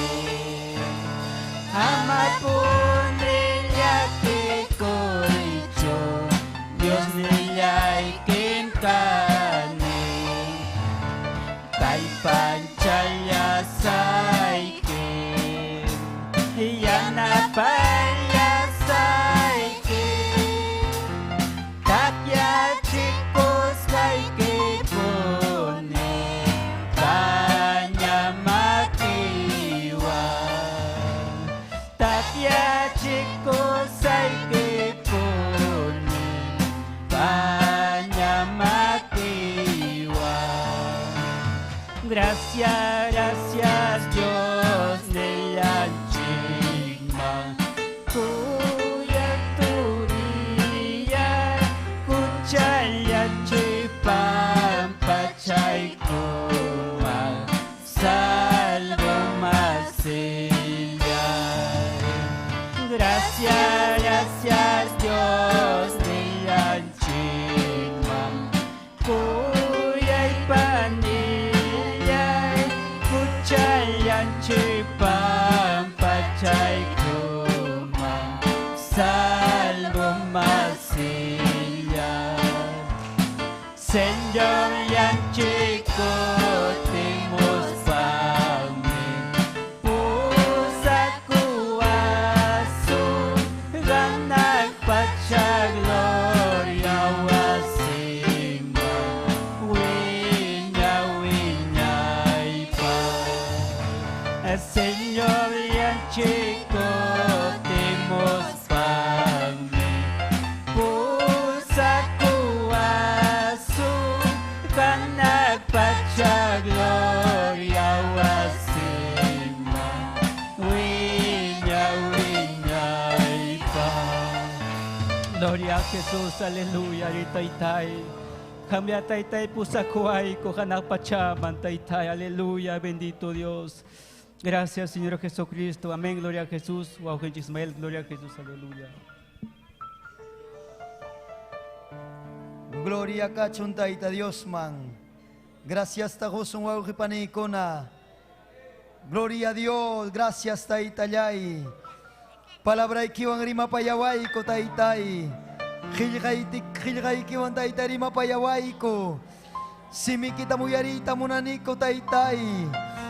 Amapuni llakikuychu Diosnillaykim kani. Kallpanchayasayki yanapallasayki takyachikusqaykipuni paña makiwan. Takyachikusqaykipuni paña makiwan. Gracias, gracias Dios nillanchikman. Kuyaturiya kuchallachipan pachaykuman salvo masillay. Gracias, gracias Dios nillanchikman. Señor yanchik kutimuspaqmi pusakuwasun hanaq pacha gloria wasiman wiña wiñaypaq. Señor yanchik kutimuspaqmi pusakuwasun hanaq pacha gloria wasiman wiña wiñaypaq. Gloria a Jesús, aleluya, taytay. Qamlla taytay pusakuwayku hanaq pachaman taytay, aleluya, bendito Dios. Gracias, Señor Jesucristo. Amén, gloria a Jesús. Wawqinchik Ismael, gloria a Jesús, aleluya. Gloria kachun Tayta Diosman. Gracias taqusun wawqi paniykuna. Gloria a Dios, gracias Taytallay. Palabraykiwan rimapayawayku Taytay. Qillqaykiwan Tayta rimapayawayku. Simikita muyariyta munaniku Taytay.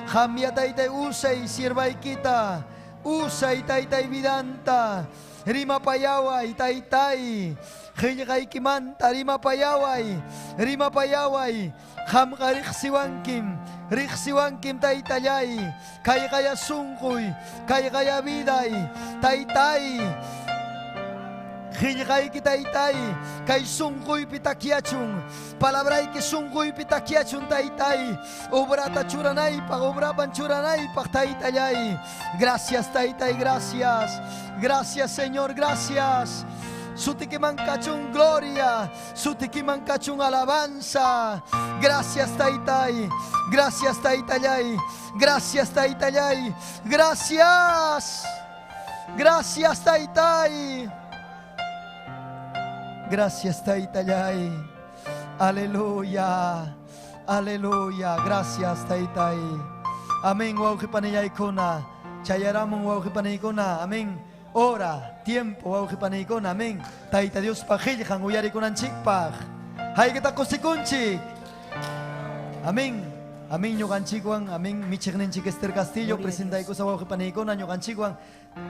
Qamlla Taytay usay siervaykita. Usay Taytay vidanta. Rimapayaway Taytay. Qillqaykimanta rimapayaway. Rimapayaway. Qamqa riqsiwankim. Riqsiwankim Taytallay. Kayqaya sunquy. Kayqaya viday. Taytay. Qillqayki Taytay. Kay sunquypi takyachun. Palabrayki sunquypi takyachun Taytay. Obrata churanaypaq, obrapan churanaypaq Taytallay. Gracias Taytay, gracias. Gracias Señor, gracias. Sutikiman kachun gloria, sutikiman kachun alabanza. Gracias Taytay, gracias Taytallay, gracias Taytallay, gracias. Gracias Taytay. Gracias Taytallay. Aleluya. Aleluya. Gracias Taytay. Amén wawqi panillaykuna. Chayaramun wawqi paniykuna. Amén. Hora, tiempo, wawqi paniykuna. Amén. Tayta Diospa qillqan uyarikunanchikpaq. Haykata kusikunchik. Amén. Amén ñuqanchikwan. Amén. Michiqninchik Esther Castillo presentaykusa wawqi paniykuna ñuqanchikwan.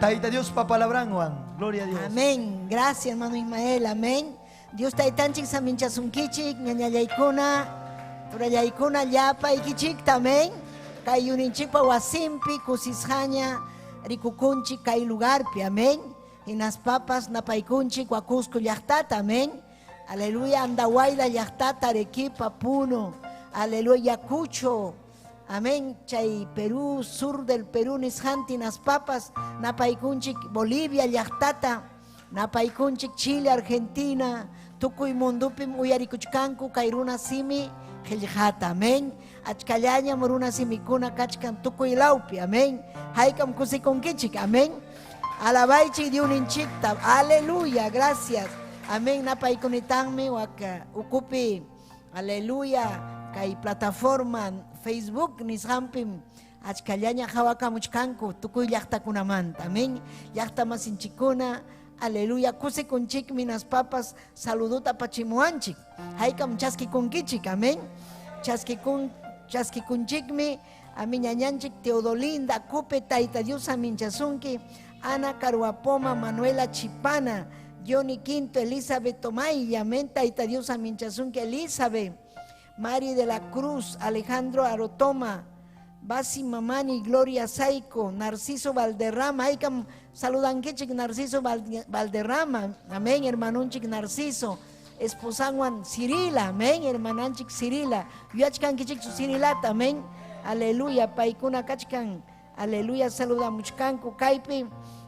Tayta Diospa palabranwan. Gloria a Dios. Amén. Gracias, hermano Ismael. Amén. Dios taytanchik saminchasunkichik, ñañallaykuna, turallaykuna, llapaykichikta. Amén. Kay yuninchikpa wasinpi kusisqaña rikukunchik kay lugarpi. Amén. Hinaspapas napaykunchik Huacusco llaqtata. Amén. Aleluya. Andahuayla llaqtata, Arequipa, Puno. Aleluya. Ayacucho. Amén. Chay Perú, sur del Perú, nisqanti hinaspapas napaykunchik Bolivia llaqtata, napaykunchik Chile, Argentina, tukuy mundupim uyarikuchkanku kay runa simi qillqata. Amén. Achkallañam runa simikuna kachkan tukuy lawpi. Amén. Haykam kusikunkichik. Amén. Alabaychik Diosninchikta. Aleluya. Gracias. Amén. Napaykunitaqmi waka ukupi. Aleluya. Kay plataforma Facebook nisqanpim achkallaña qhawakamuchkanku tukuy llaqtakunamanta. Amén. Llaqta masinchikkuna. Aleluya. Kusikunchikmi hinaspapas saluduta apachimuwanchik. Haykam chaskikunkichik. Amén. Chaskikunchikmi. Amén. Ñañanchik Teodolinda Cupe Tayta Dios aminchasunki. Ana Caruapoma, Manuela Chipana, Johnny Quinto, Elizabeth Tomay. Amén. Tayta Dios aminchasunki. Elizabeth, Mari de la Cruz, Alejandro Arotoma, Basi Mamani, Gloria Saico, Narciso Valderrama. Haykam saludankichik Narciso Valderrama. Amén, hermanunchik Narciso. Esposanwan Cirila, amén, hermananchik Cirila. Yuyachkankichik su Cirilata, amén. Aleluya, paykuna kachkan. Aleluya, saludamuchkanku kaypi.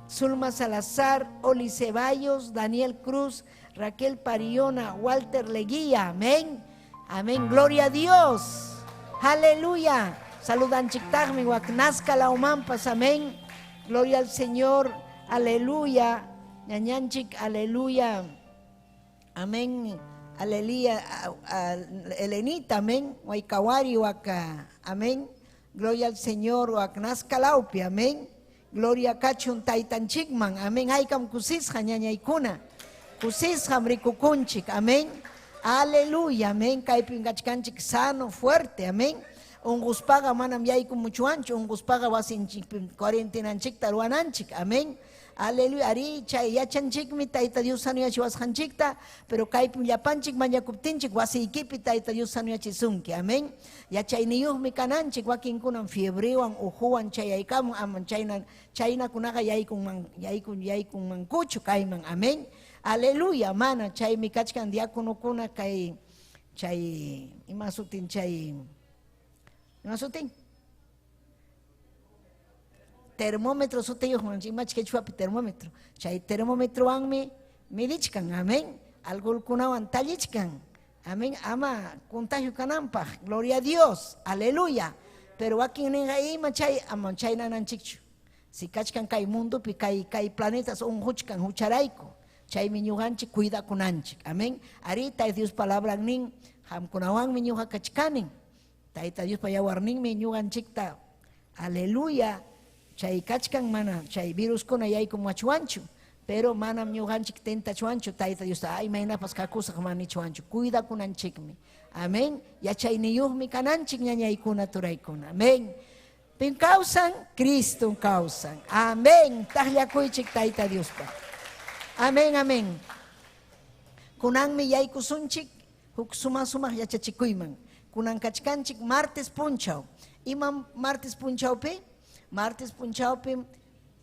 Zulma Salazar, Oli Ceballos, Daniel Cruz, Raquel Pariona, Walter Leguía, amén. Amén, gloria a Dios. Aleluya. Saludanchiktaqmi waknasca laumampas, amén. Gloria al Señor, aleluya. Ñañanchik, aleluya. Amén. Aleluya. Elenita, amén. Huaycahuari, huaca, amén. Gloria al Señor, waknasca laupi, amén. Gloria kachun taytanchikman, amén. Haykam kusisqa ñañaykuna. Kusisqam rikukunchik, amén. Aleluya, amén. Kaypim kachkanchik sano, fuerte, amén. Unquspaqa manam yaykumuchwanchu, unquspaqa wasinchikpim cuarentenanchikta ruwananchik, amén. Aleluya, ari chay yachanchikmi Tayta Dios sanoyachiwasqanchikta, pero kaypim llapanchik mañakuptinchik wasiykipi Tayta Dios sanoyachisunki, amén. Yachayniyuqmi kananchik, wakinkunam fiebrewan, uhuwan chayaykamun, aman chayna chaynakunaqa yaykunman yaykun yaykunmankuchu kayman, amén. Aleluya, mana chaymi kachkan diaconokuna kay chay ima sutin chay ima sutin termómetro sutiyuq imach quechuapi termómetro chay termometrowanmi midichkan, amén. Alcoholkunawan tallichkan, amén, ama contagio kananpaq, gloria a Dios, aleluya. Pero wakinninqa ima chay ama chaynananchikchu. Si kachkan kay mundopi kay kay planetas unquchkan hucharayku, chaymi ñuqanchik cuidakunanchik, amén. Ari Tayta Dios palabran nin, qamkunawanmi ñuqa kachkanin. Tayta Diospa yawarninmi ñuqanchikta, aleluya, chay kachkan mana chay viruskuna yaykumuachwanchu, pero manam ñuqanchik tentachwanchu Tayta Diosta, ay imaynapas kakusaq mana nichwanchu, cuidakunanchikmi, amén. Yachayniyuqmi kananchik ñañaykuna turaykuna, amén. Pim kawsan? Cristom kawsan, amén. Taqllakuychik Tayta Diospa, amén, amén. Kunanmi yaykusunchik huk suma sumaq yachachikuyman. Kunan kachkanchik martes punchaw. Imam martes punchawpi? Martes punchawpim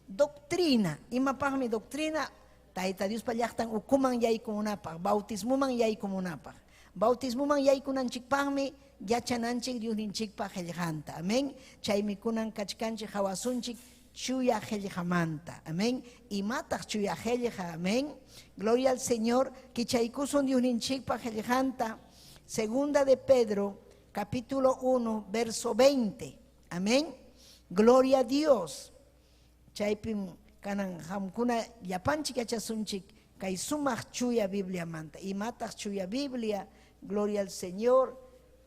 doctrina. Imapaqmi doctrina? Tayta Diospa llaqtan ukuman yaykumunapaq, bautismoman yaykumunapaq. Bautismoman yaykunanchikpaqmi yachananchik Diosninchikpa qellqanta. Amén. Chaymi kunan kachkanchik qawasunchik chuya qellqamanta. Amén. Imataq chuya qellqa? Amén. Gloria al Señor. Kichaykusun Diosninchikpa qellqanta. Segunda de Pedro, capítulo 1, verso 20. Amén. Gloria a Dios. Chaypim kanan qamkuna llapanchik yachasunchik kay sumaq chuya Bibliamanta. Imataq chuya Biblia? Gloria al Señor.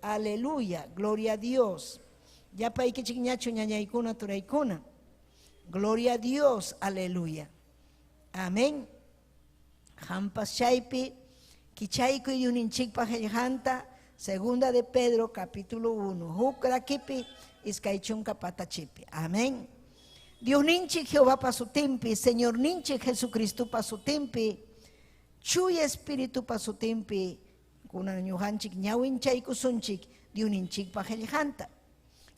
Aleluya. Gloria a Dios. Llapaykichik ñachu ñañaykuna turaykuna. Gloria a Dios. Aleluya. Amén. Qampas chaypi kichaykuy Diosninchikpa qellqanta, Segunda de Pedro, capítulo 1, huk rakipi iskay chunka patachipi. Amén. Diosninchik Jehovapa sutinpi, Señorninchik Jesucristopa sutinpi, Chuya Espiritupa sutinpi, kunan ñuqanchik ñawinchaykusunchik Diosninchikpa qellqanta.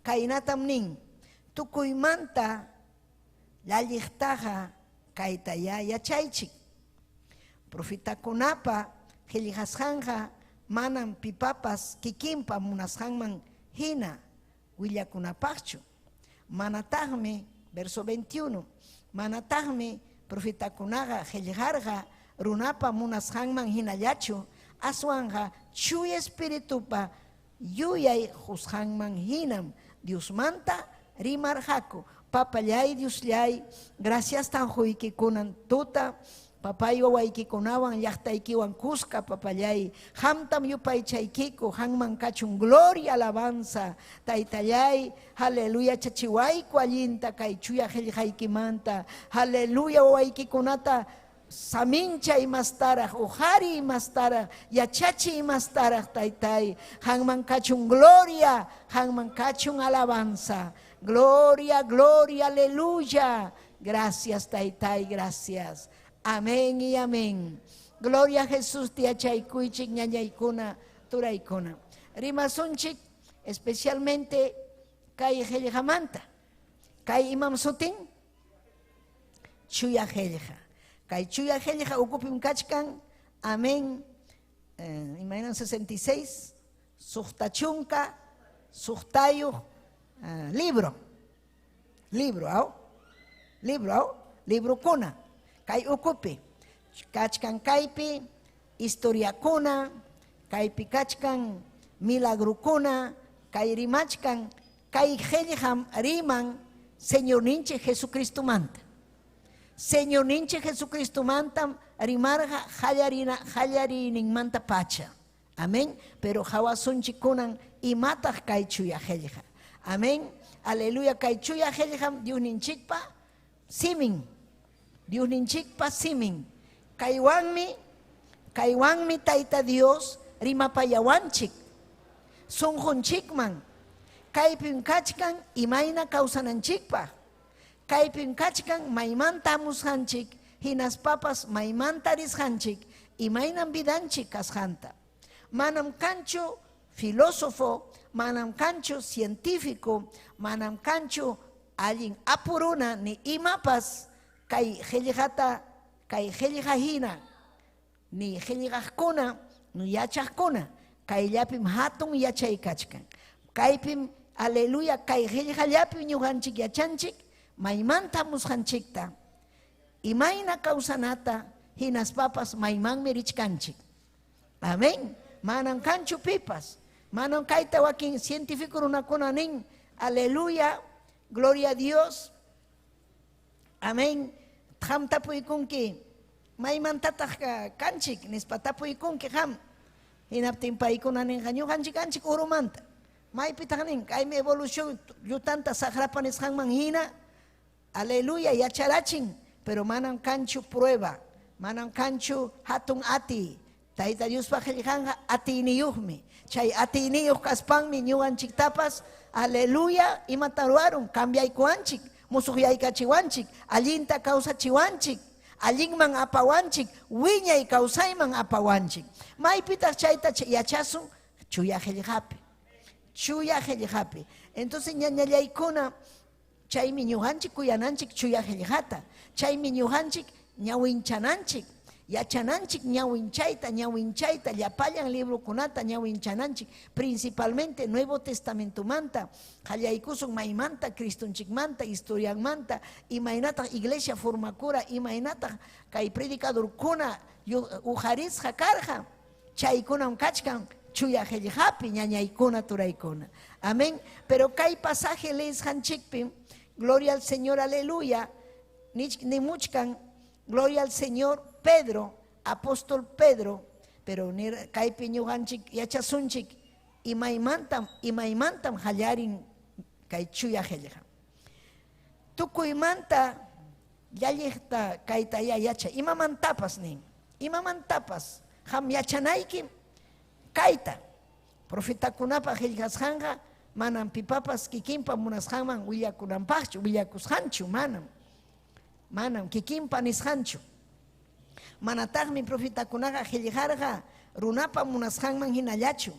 Kaynatam nin, tukuymanta llalliqtaqa kaytayá yachaychik. Profetakunapa qellqasqanqa manam pipapas kikinpa munasqanman hina willakunapaqchu. Manataqmi, verso 21, manataqmi profetakunaqa qellqarqa runapa munasqanman hinallachu, aswanqa Chuya Espiritupa yuyay qusqanman hinam Diosmanta rimarqaku. Papallay, Diosllay, graciastan quyki kunan tuta, papay wawaykikunawan llaqtaykiwan kuska, papallay, qamtam yupaychaykiku, qanman kachun gloria, alabanza, Taytallay, aleluya, chachiwayku allinta kay chuya qellqaykimanta, aleluya, wawaykikunata saminchay mastaraq, uqariy mastaraq, yachachiy mastaraq, Taytay, qanman kachun gloria, qanman kachun alabanza, gloria, gloria, aleluya. Gracias, Taytay, gracias. Amén y amén. Gloria a Jesús, tiachaykuychik, ñañaykuna, turaykuna. Rimasunchik, especialmente kay qellqamanta. Kay imam sutin? Chuya qellqa. Kay chuya qellqa ukupim kachkan, amén, imaynan 66, suqta chunka, suqtayuq libro. Libro, aw? Libro, aw? Librokuna. Kay ukupi kachkan kaypi historiakuna, kaypi kachkan milagrokuna, kay rimachkan, kay qellqam riman Señorninchik Jesucristomanta. Señorninchik Jesucristomantam rimarqa qallariyninmanta pacha. Amén. Pero qawasunchik kunan imataq kay chuya qellqa. Amén. Aleluya. Kay chuya qellqam Diosninchikpa simin. Diosninchikpa simin. Kaywanmi Tayta Dios rimapayawanchik sunqunchikman. Kaypim kachkan imayna kawsananchikpaq. Kaypim kachkan maymanta hamusqanchik hinaspapas maymanta risqanchik imaynam vidanchik kasqanta. Manam kanchu filósofo, manam kanchu científico, manam kanchu allin apuruna ni imapas kay qillqata kay qillqa hina ni qillqaqkuna ni yachaqkuna kayllapim hatun yachay kachkan. Kaypim aleluya kay qillqallapim ñuqanchik yachanchik maymanta hamusqanchikta imayna kawsanata hinaspapas maymanmi richkanchik. Amén. Manam kanchu pipas. Manam kayta wakin científico runakuna nin. Aleluya. Gloria a Dios. Amén. Qam tapuykunki. Maymantataq kanchik nispa tapuykunki qam. Hinaptin paykuna ninqa ñuqanchik kanchik urumanta. Maypitaq nin kaymi evolución llutanta saqrapa nisqanman hina. Aleluya yacharachin. Pero manam kanchu prueba. Manam kanchu hatun ati. Tayta Diospa qillqanqa atiyniyuqmi. Chay atiyniyuq kaspanmi ñuqanchiktapas aleluya imata ruwarun cambiaykuwanchik, musuqyaykachiwanchik, allinta kawsachiwanchik, allinman apawanchik, wiñay kawsayman apawanchik. Maypitaq chayta yachasun? Chuya qillqapi. Chuya qillqapi. Entonces ñañallaykuna chaymi ñuqanchik kuyananchik chuya qillqata. Chaymi ñuqanchik ñawinchananchik. Yachananchik ñawinchayta, ñawinchayta, llapallan librokunata ñawinchananchik, principalmente Nuevo Testamentomanta, qallaykusun maymanta, Cristonchikmanta, historianmanta, imaynataq iglesia formakura, imaynataq kay predicadorkuna uqarisqa karqa, chaykunam kachkan chuya qillqapi ñañaykuna turaykuna. Amén. Pero kay pasaje leesqanchikpi, gloria al Señor, aleluya, nimuchkan, gloria al Señor, Pedro, apóstol Pedro, pero kaypi ñuqanchik yachasunchik imaymantam imaymantam hallarin kay chuya qillqa. Tukuymanta llalliqta kayta ya yachay, imamantapas nin, imamantapas qam yachanayki kayta. Profetakunapa qillqasqanqa manam pipapas kikinpa munasqanman willakunanpaqchu, willakusqanchu, manam. Manam kikinpa nisqanchu. Manataqmi profetakunaqa qillqarqa runapa munasqanman hinallachu.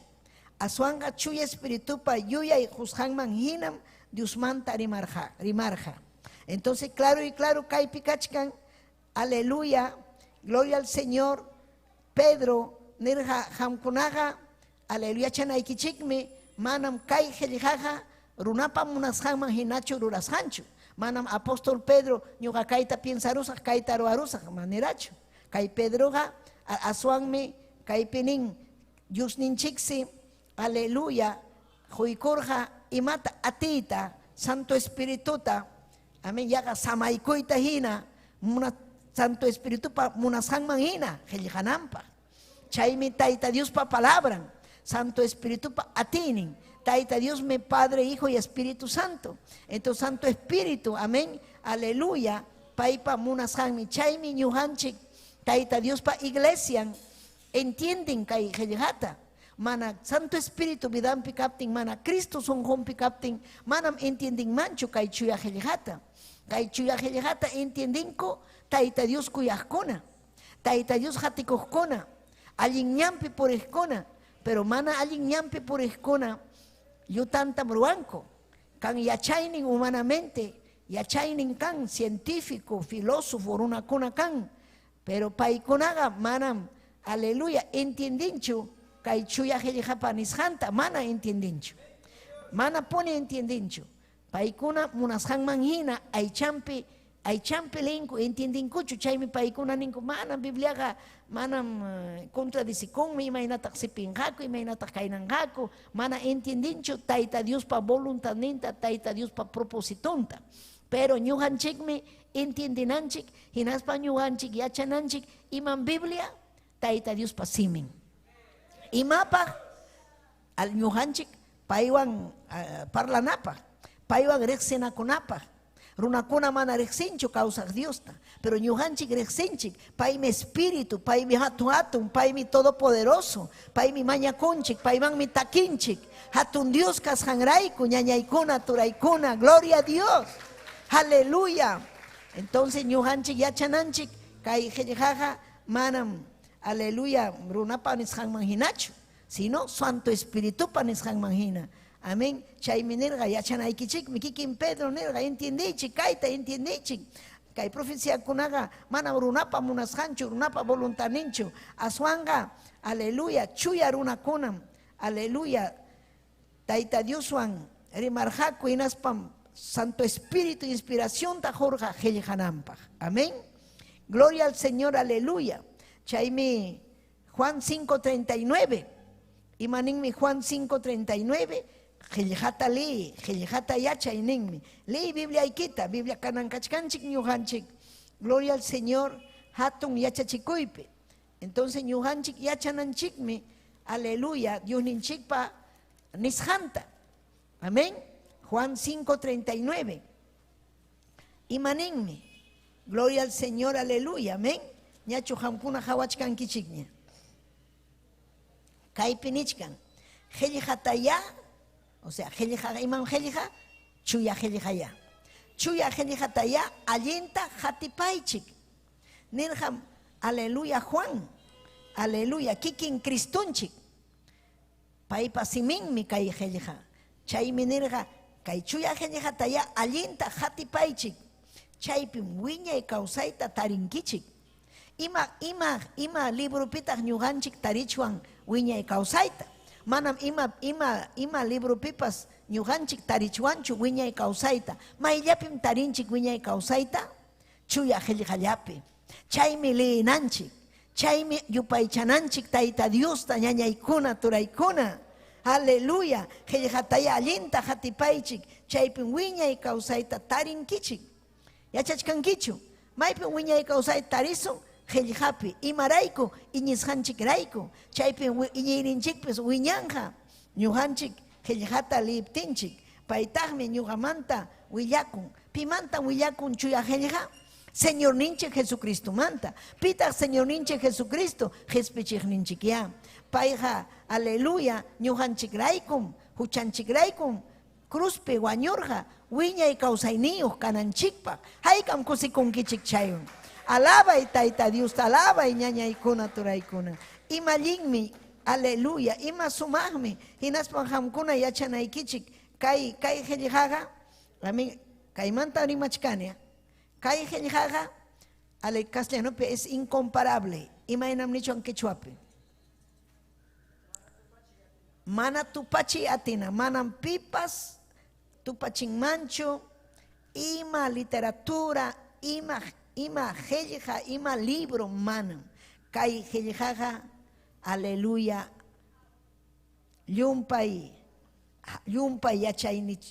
Aswanqa chuya espiritupa yuyay qusqanman hinam Diosmanta rimarqa, rimarqa. Entonces, claro y claro, kaypi kachkan, aleluya, gloria al Señor, Pedro nirqa qamkunaqa, aleluya chanaykichikmi, manam kay qillqaqa runapa munasqanman hinachu rurasqanchu. Manam apóstol Pedro ñuqa kayta piensarusaq, kayta ruwarusaq, manerachu. Kay Pedroqa aswanmi kaypi nin Diosninchiksi, aleluya, quykurqa imata atiyta, Santo Espirituta, amén, yaqa samaykuyta hina, Santo Espiritupa munasqanman hina qillqananpaq. Chaymi Tayta Diospa palabran, Santo Espiritupa atiynin. Tayta Diosmi Padre, Hijo y Espíritu Santo. Entonces Santo Espíritu, amén, aleluya, paypa munasqanmi. Chaymi ñuqanchik Tayta Diospa iglesian entienden kay qillqata. Mana Santo Espíritu vidanpi kaptin, mana Cristo sunqunpi kaptin, manam entiendenmanchu kay chuya qillqata. Kay chuya qillqata entiendinku Tayta Dios kuyaqkuna, Tayta Dios qatikuqkuna, allin ñanpi puriqkuna, pero mana allin ñanpi puriqkuna llutantam ruwanku. Kan yachaynin humanamente, yachaynin kan científico, filósofo runakuna kan, pero paykunaqa manam, aleluya, entiendinchu kay chuya qillqapa nisqanta, mana entiendinchu. Mana puni entiendinchu. Paykuna munasqanman hina aychampi, aychampi linku entiendinkuchu, chaymi paykuna ninku manam Bibliaqa manam contradicikunmi, imaynataq sipinqaku, imaynataq kaynanqaku, mana entiendinchu Tayta Diospa voluntadninta, Tayta Diospa propositonta. Pero ñuqanchikmi entiendinanchik, hinaspa ñuqanchik yachananchik imam Biblia, Tayta Diospa simin. Imapaq al ñuqanchik paywan parlanapaq, paywan riqsinakunapaq, Runakuna mana riqsinchu kawsaq Diosta, pero ñuqanchik riqsinchik, paymi espíritu, paymi hatun hatun, paymi todopoderoso, paymi mañakunchik, paymanmi takinchik. Hatun Dios kasqanrayku, ñañaykuna, turaykuna, gloria a Dios. Aleluya. Entonces ñuqanchik yachananchik kay qillqaqa manam aleluya runapa nisqanman hinachu, sino Santo Espiritupa nisqanman hina. Amén. Chaymi nirqa yachanaykichikmi kikin Pedro nirqa entiendeychik kayta entiendeychik. Kay profeciakunaqa manam runapa munasqanchu, runapa voluntadninchu, aswanqa aleluya chuya runakunam, aleluya Tayta Dioswan rimarqaku hinaspam Santo Espíritu inspiracionta qurqa qillqananpaq. Amén. Gloria al Señor, aleluya. Chaymi Juan 5:39. Ima ninmi Juan 5:39? Qillqata liy, qillqata yachay ninmi. Liy Bibliaykita, Biblia kanan kachkanchik ñuqanchik. Gloria al Señor, hatun yachachikuypi. Entonces ñuqanchik yachananchikmi, aleluya, Diosninchikpa nisqanta. Amén. Juan 5:39. Ima ninmi? Gloria al Señor, aleluya, amén. Ñachu qamkuna qawachkankichikña. Kaypi nichkan, qillqatayá, o sea, qillqa imam qillqa? Chuya qillqayá. Chuya qillqatayá allinta qatipaychik. Nirqam, aleluya Juan, aleluya, kikin Cristonchik. Paypa siminmi kay qillqa. Chaymi nirqa, kay chuya qillqatayá allinta qatipaychik. Chaypim wiñay kawsayta tarinkichik. Ima ima ima libropitaq ñuqanchik tarichwan wiñay kawsayta? Manam ima ima ima libropipas ñuqanchik tarichwanchu wiñay kawsayta. Mayllapim tarinchik wiñay kawsayta? Chuya qillqallapi. Chaymi liyinanchik. Chaymi yupaychananchik Tayta Diosta ñañaykuna, turaykuna. Aleluya. Qillqatayá allinta qatipaychik. Chaypim wiñay kawsayta tarinkichik. Yachachkankichu? Maypim wiñay kawsayta tarisun? Qillqapi. Imarayku? Iñisqanchikrayku. Chaypim iñiyninchikpis wiñanqa. Ñuqanchik qillqata liyiptinchik. Paytaqmi ñuqamanta willakun. Pimantam willakun chuya qillqa? Señorninchik Jesucristomanta. Pitaq Señorninchik Jesucristo? Qespichiqninchikyá. Payqa, aleluya, ñuqanchikraykum, huchanchikraykum cruzpi wañurqa wiñay kawsayniyuq kananchikpaq. Haykam kusikunkichik chaywan. Alabay Tayta Diosta, alabay ñañaykuna, turaykuna. Ima allinmi, aleluya, ima sumaqmi, hinaspam qamkuna yachanaykichik kay kay qillqaqa, amén, kaymanta rimachkani. Kay qillqaqa, ale castellanopi es incomparable. Imaynam nichwan quechuapi? Mana tupachiy atina, manam pipas tupachinmanchu ima literatura, ima ima qillqa, ima libro, manam. Kay qillqaqa, aleluya, llumpay llumpay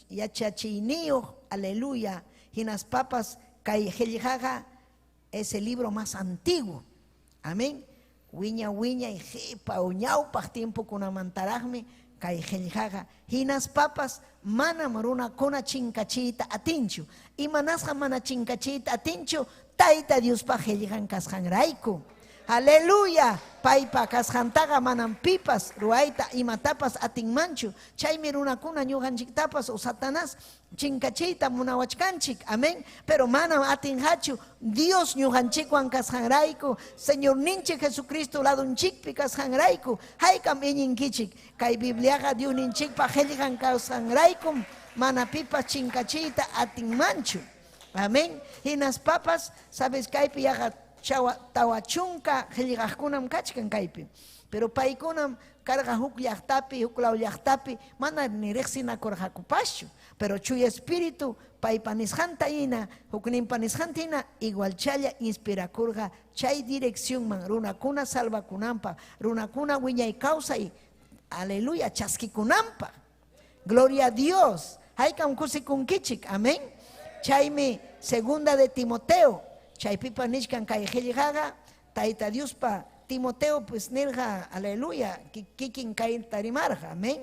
yachachiyniyuq, aleluya, hinaspapas kay qillqaqa es el libro más antiguo. Amén. Wiña wiñay qipa o ñawpaq tiempokunamantaraqmi kay qillqaqa. Hinaspapas manam runakuna chinkachiyta atinchu. Imanasqa mana chinkachiyta atinchu? Tayta Diospa qillqan kasqanrayku. Aleluya! Paypa kasqantaqa manam pipas ruwayta imatapas atinmanchu. Chaymi runakuna ñuqanchiktapas o Satanás chinkachiyta munawachkanchik. Amén. Pero manam atinqachu Dios ñuqanchikwan kasqanrayku, Señorninchik Jesucristo ladunchikpi kasqanrayku. Haykam iñinkichik. Kay Bibliaqa Diosninchikpa qillqan kasqanraykum mana pipas chinkachiyta atinmanchu. Amén. Hinaspapas, sabes, kaypi yaqa chawa 40 qillqaqkunam kachkan kaypi. Pero paykunam karqa huk llaqtapi, huk law llaqtapi, mana ni riqsinakurqakupaschu. Pero Chuya Espíritu paypa nisqanta hina, hukninpa nisqanta hina, igualchalla inspirakurqa chay direccionman runakuna salvakunanpaq, runakuna wiñay kawsay, aleluya, chaskikunanpaq. Gloria a Dios. Haykam kusikunkichik. Amén. Chaymi segunda de Timoteo, chaypipas nichkan kay qillqaqa Tayta Diospa Timoteo pues nirqa, aleluya, kikin kayta rimarqa. Amén.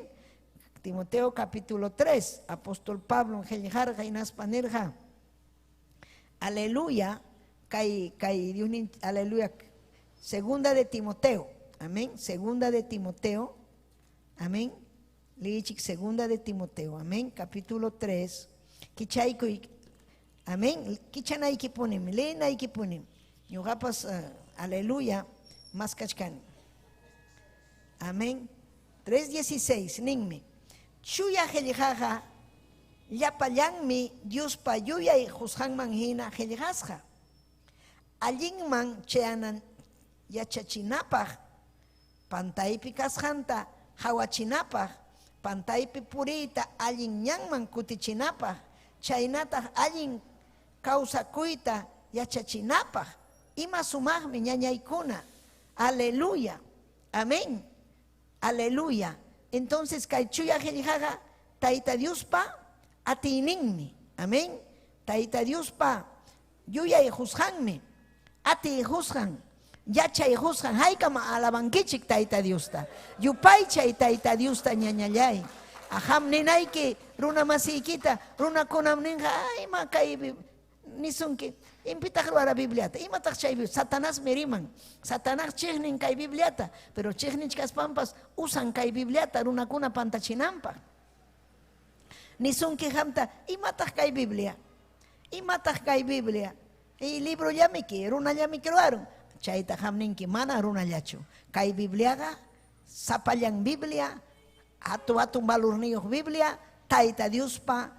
Timoteo capítulo 3, apóstol Pablo qillqarqa hinaspa nirqa, Aleluya, kay kay aleluya. Segunda de Timoteo, amén. Segunda de Timoteo, amén. Lichik, segunda de Timoteo, amén. Capítulo 3. Kichaykuy, amén. Kichanaykipunim, leenaykipunim. Ñuqapas, aleluya, maskachkani. Amén. 3.16, ninmi. Chuya qillqaqa llapallanmi Diospa yuyay qusqanman hina qillqasqa. Allinman chayanan yachachinapaq, pantaypi kasqanta qawachinapaq, pantaypi puriyta allin ñanman kutichinapaq, chaynataq allin kawsakuyta yachachinapaq. Ima sumaqmi ñañaykuna. Aleluya. Amén. Aleluya. Entonces kay chuya qillqaqa Tayta Diospa atiyninmi. Amén. Tayta Diospa yuyay qusqanmi. Atiy qusqan, yachay qusqan, haykam alabankichik Tayta Diosta. Yupaychay Tayta Diosta ñañallay. Aham ninayki runa masiykita, runakunam ninqa, ay ima kay nisunki, impitaq ruwara Bibliata, imataq chay Biblia, Satanasmi riman, Satanás chiqnin kay Bibliata, pero chiqnichkaspanpas usan kay Bibliata runakuna pantachinanpaq. Nisunki qamta, imataq kay Biblia, imataq kay Biblia, y librollamiki, runallamiki ruwarun, chayta qam ninki, mana runallachu, kay Bibliaqa, sapallan Biblia, atu atun valurniyuq Biblia, Tayta Diospa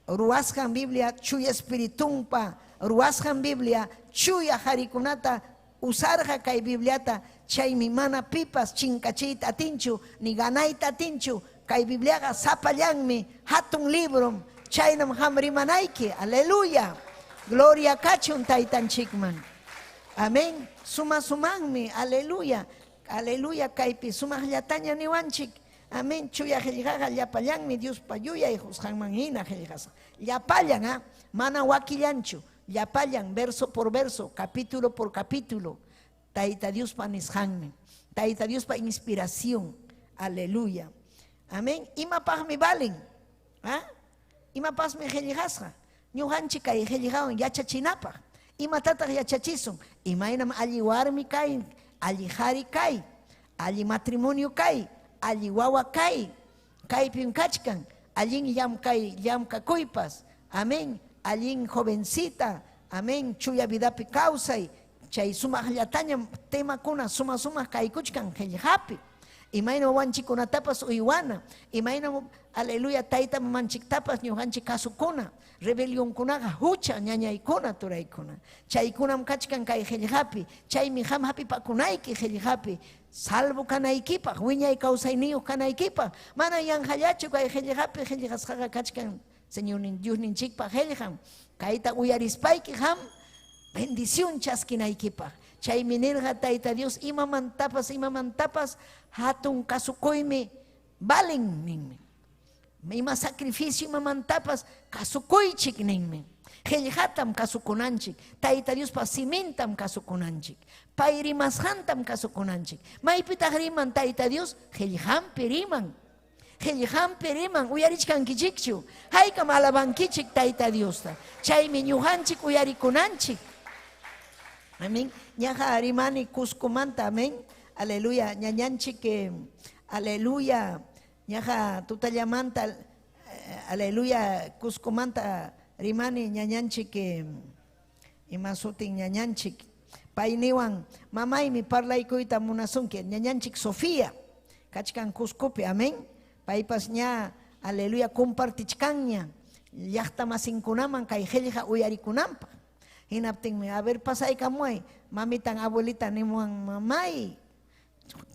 ruwasqan Biblia, chuya espiritunpa ruwasqan Biblia, chuya qarikunata usarqa kay Bibliata, chaymi mana pipas chinkachiyta atinchu, ni ganayta atinchu, kay Bibliaqa sapallanmi, hatun librom, chaynam qam rimanayki, aleluya, gloria kachun Taytanchikman. Amén, suma sumaqmi, aleluya, aleluya, kaypi sumaqllataña niwanchik. Amén, chuya qillqaqa llapallanmi Diospa yuyay qusqanman hina qillqasqa. Llapallan, ¿ah? Mana wakillanchu, llapallan, verso por verso, capítulo por capítulo. Tayta Diospa nisqanmi, Tayta Diospa inspiración, aleluya. Amén, imapaqmi valen, ¿ah? Imapaqmi qillqasqa. Ñuqanchik kay qillqawan yachachinapaq. Imatataq yachachisun? Imaynam alli warmi kay, alli qhari kay, alli matrimonio kay, alli wawa kay, kaypim kachkan, allin llamkay llamkakuypas, amén, allin jovencita, amén, chuya vidapi kawsay, chay sumaqllatañam temakuna suma sumaq kaykuchkan qillqapi. Imayna wawanchikkunatapas uywana, imayna, aleluya, tayta mamanchiktapas ñuqanchik kasukuna, rebelionkunaqa hucha ñañaykuna turaykuna. Chaykunam kachkan kay qillqapi, chaymi qam hapipakunayki qillqapi, salvo kanaykipaq, wiñay kawsayniyuq kanaykipaq, mana yanqallachu kay qillqapi qillqasqaqa kachkan, Señor Diosninchikpa qillqan, kayta uyarispayki qam bendición chaskinaykipaq. Chaymi nirqa Tayta Dios imamantapas imamantapas hatun kasukuymi valen ninmi. Ima sacrificio imamantapas kasukuychik ninmi. Qillqatam kasukunanchik, Tayta Diospa simintam kasukunanchik, pay rimasqantam kasukunanchik. Maypitaq riman Tayta Dios? Qillqanpi riman. Qillqanpi riman, uyarichkankichikchu. Haykam alabankichik Tayta Diosta. Chaymi ñuqanchik uyarikunanchik. Amén. Ñaja rimani Cuscomanta, amén. Aleluya. Ñañanchik, aleluya. Ñaja tutallamanta, aleluya. Cuscomanta rimani ñañanchik, imasutin ñañanchik. Payniwan, mamaymi parlaykuyta munasunki. Ñañanchik Sofía, kachkan Cuscopi, amén. Paypas ña, aleluya, compartichkanña. Llaqta masinkunaman kay qillqa uyarikunanpaq. Hinaptinmi, a ver, pasaykamuay, mamitan abuelita nimuwan, mamay,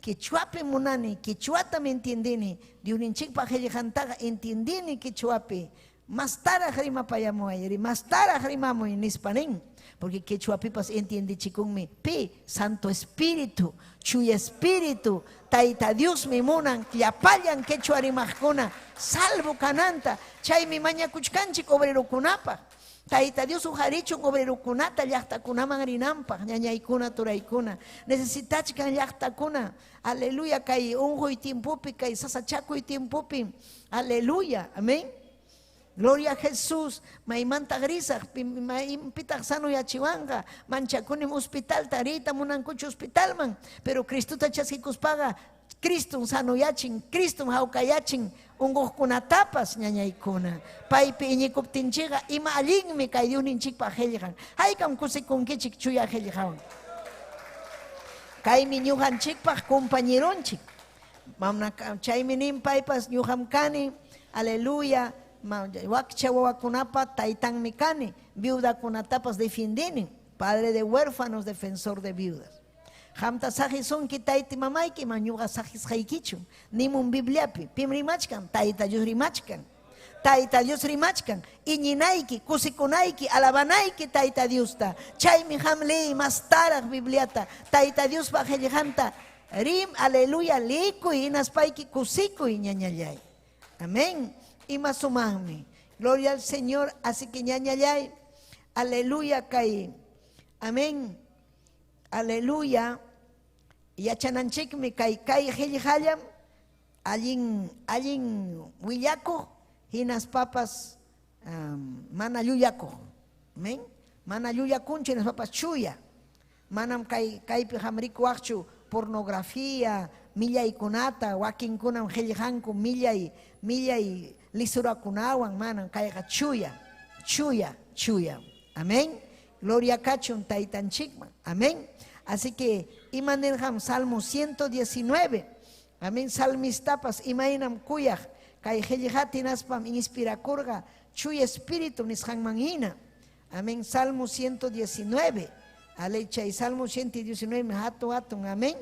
quechuapi munani, quechuatam entiendini, Diosninchikpa qillqantaqa entiendini quechuapi, mastaraq rimapayamuay, mastaraq rimamuy nispa nin, porque quechuapipas entiendichikunmi, pi, Santo Espíritu, Chuya Espíritu, Tayta Diosmi munan, llapallan quechua rimaqkuna, salvo kananta, chaymi mañakuchkanchik obrerokunapaq. Tayta Dios uqarichun obrerokunata llaqtakunaman rinanpaq, ñañaykuna turaykuna, necesitachkan llaqtakuna, aleluya, kay unquy tiempopi, kay sasachakuy tiempopi, aleluya, amén. Gloria a Jesús, maymantaq risaq, pitaq sanoyachiwanqa, manchakunim hospitalta, riyta munankuchu hospitalman, pero Cristota chaskikuspaqa, Cristum sanoyachin, Cristum hawkayachin unquqkunatapas, ñañaykuna. Paypi iñikuptinchikqa ima allinmi kay Diosninchikpaq qillqan. Haykam kusikunkichik chuya qillqawan. Kaymi ñuqanchikpaq compañeronchik. Chaymi nin paypas ñuqam kani, aleluya, wakcha wawakunapa taytanmi kani, viudakunatapas defiendini, padre de huérfanos, defensor de viudas. Qamta saqisunki tayta mamayki, man ñuqa saqisqaykichu. Nimun Bibliapi, pim rimachkan, Tayta Dios rimachkan. Tayta Dios rimachkan, iñinayki, kusikunayki, alabanayki Tayta Diosta. Chaymi qam liy mastaraq Bibliata, Tayta Diospa qillqanta rim, aleluya, liykuy, hinaspayki kusikuy, ñañallay. Amén. Ima sumaqmi. Gloria al Señor. Así que ñañallay, aleluya, kay. Amén. Aleluya. Yachananchikmi kay kay qillqallam allin allin willakuq hinaspapas mana llullakuq. Amén. Mana llullakunchu hinaspapas chuya. Manam kay kaypi qam rikuwaqchu pornografía, millaykunata, wakinkunam qillqanku millay millay lisurakunawan, manam kayqa chuya, chuya, chuya. Amén. Gloria kachun taytanchikman. Amén. Así que ima nirqam Salmo 119. Amén. Salmistapas imaynam kuyaq kay qillqata hinaspam inspirakurqa chuya espíritu nisqanman hina. Amén. Salmo 119. Ale chay Salmo 119 hatun hatun. Amén.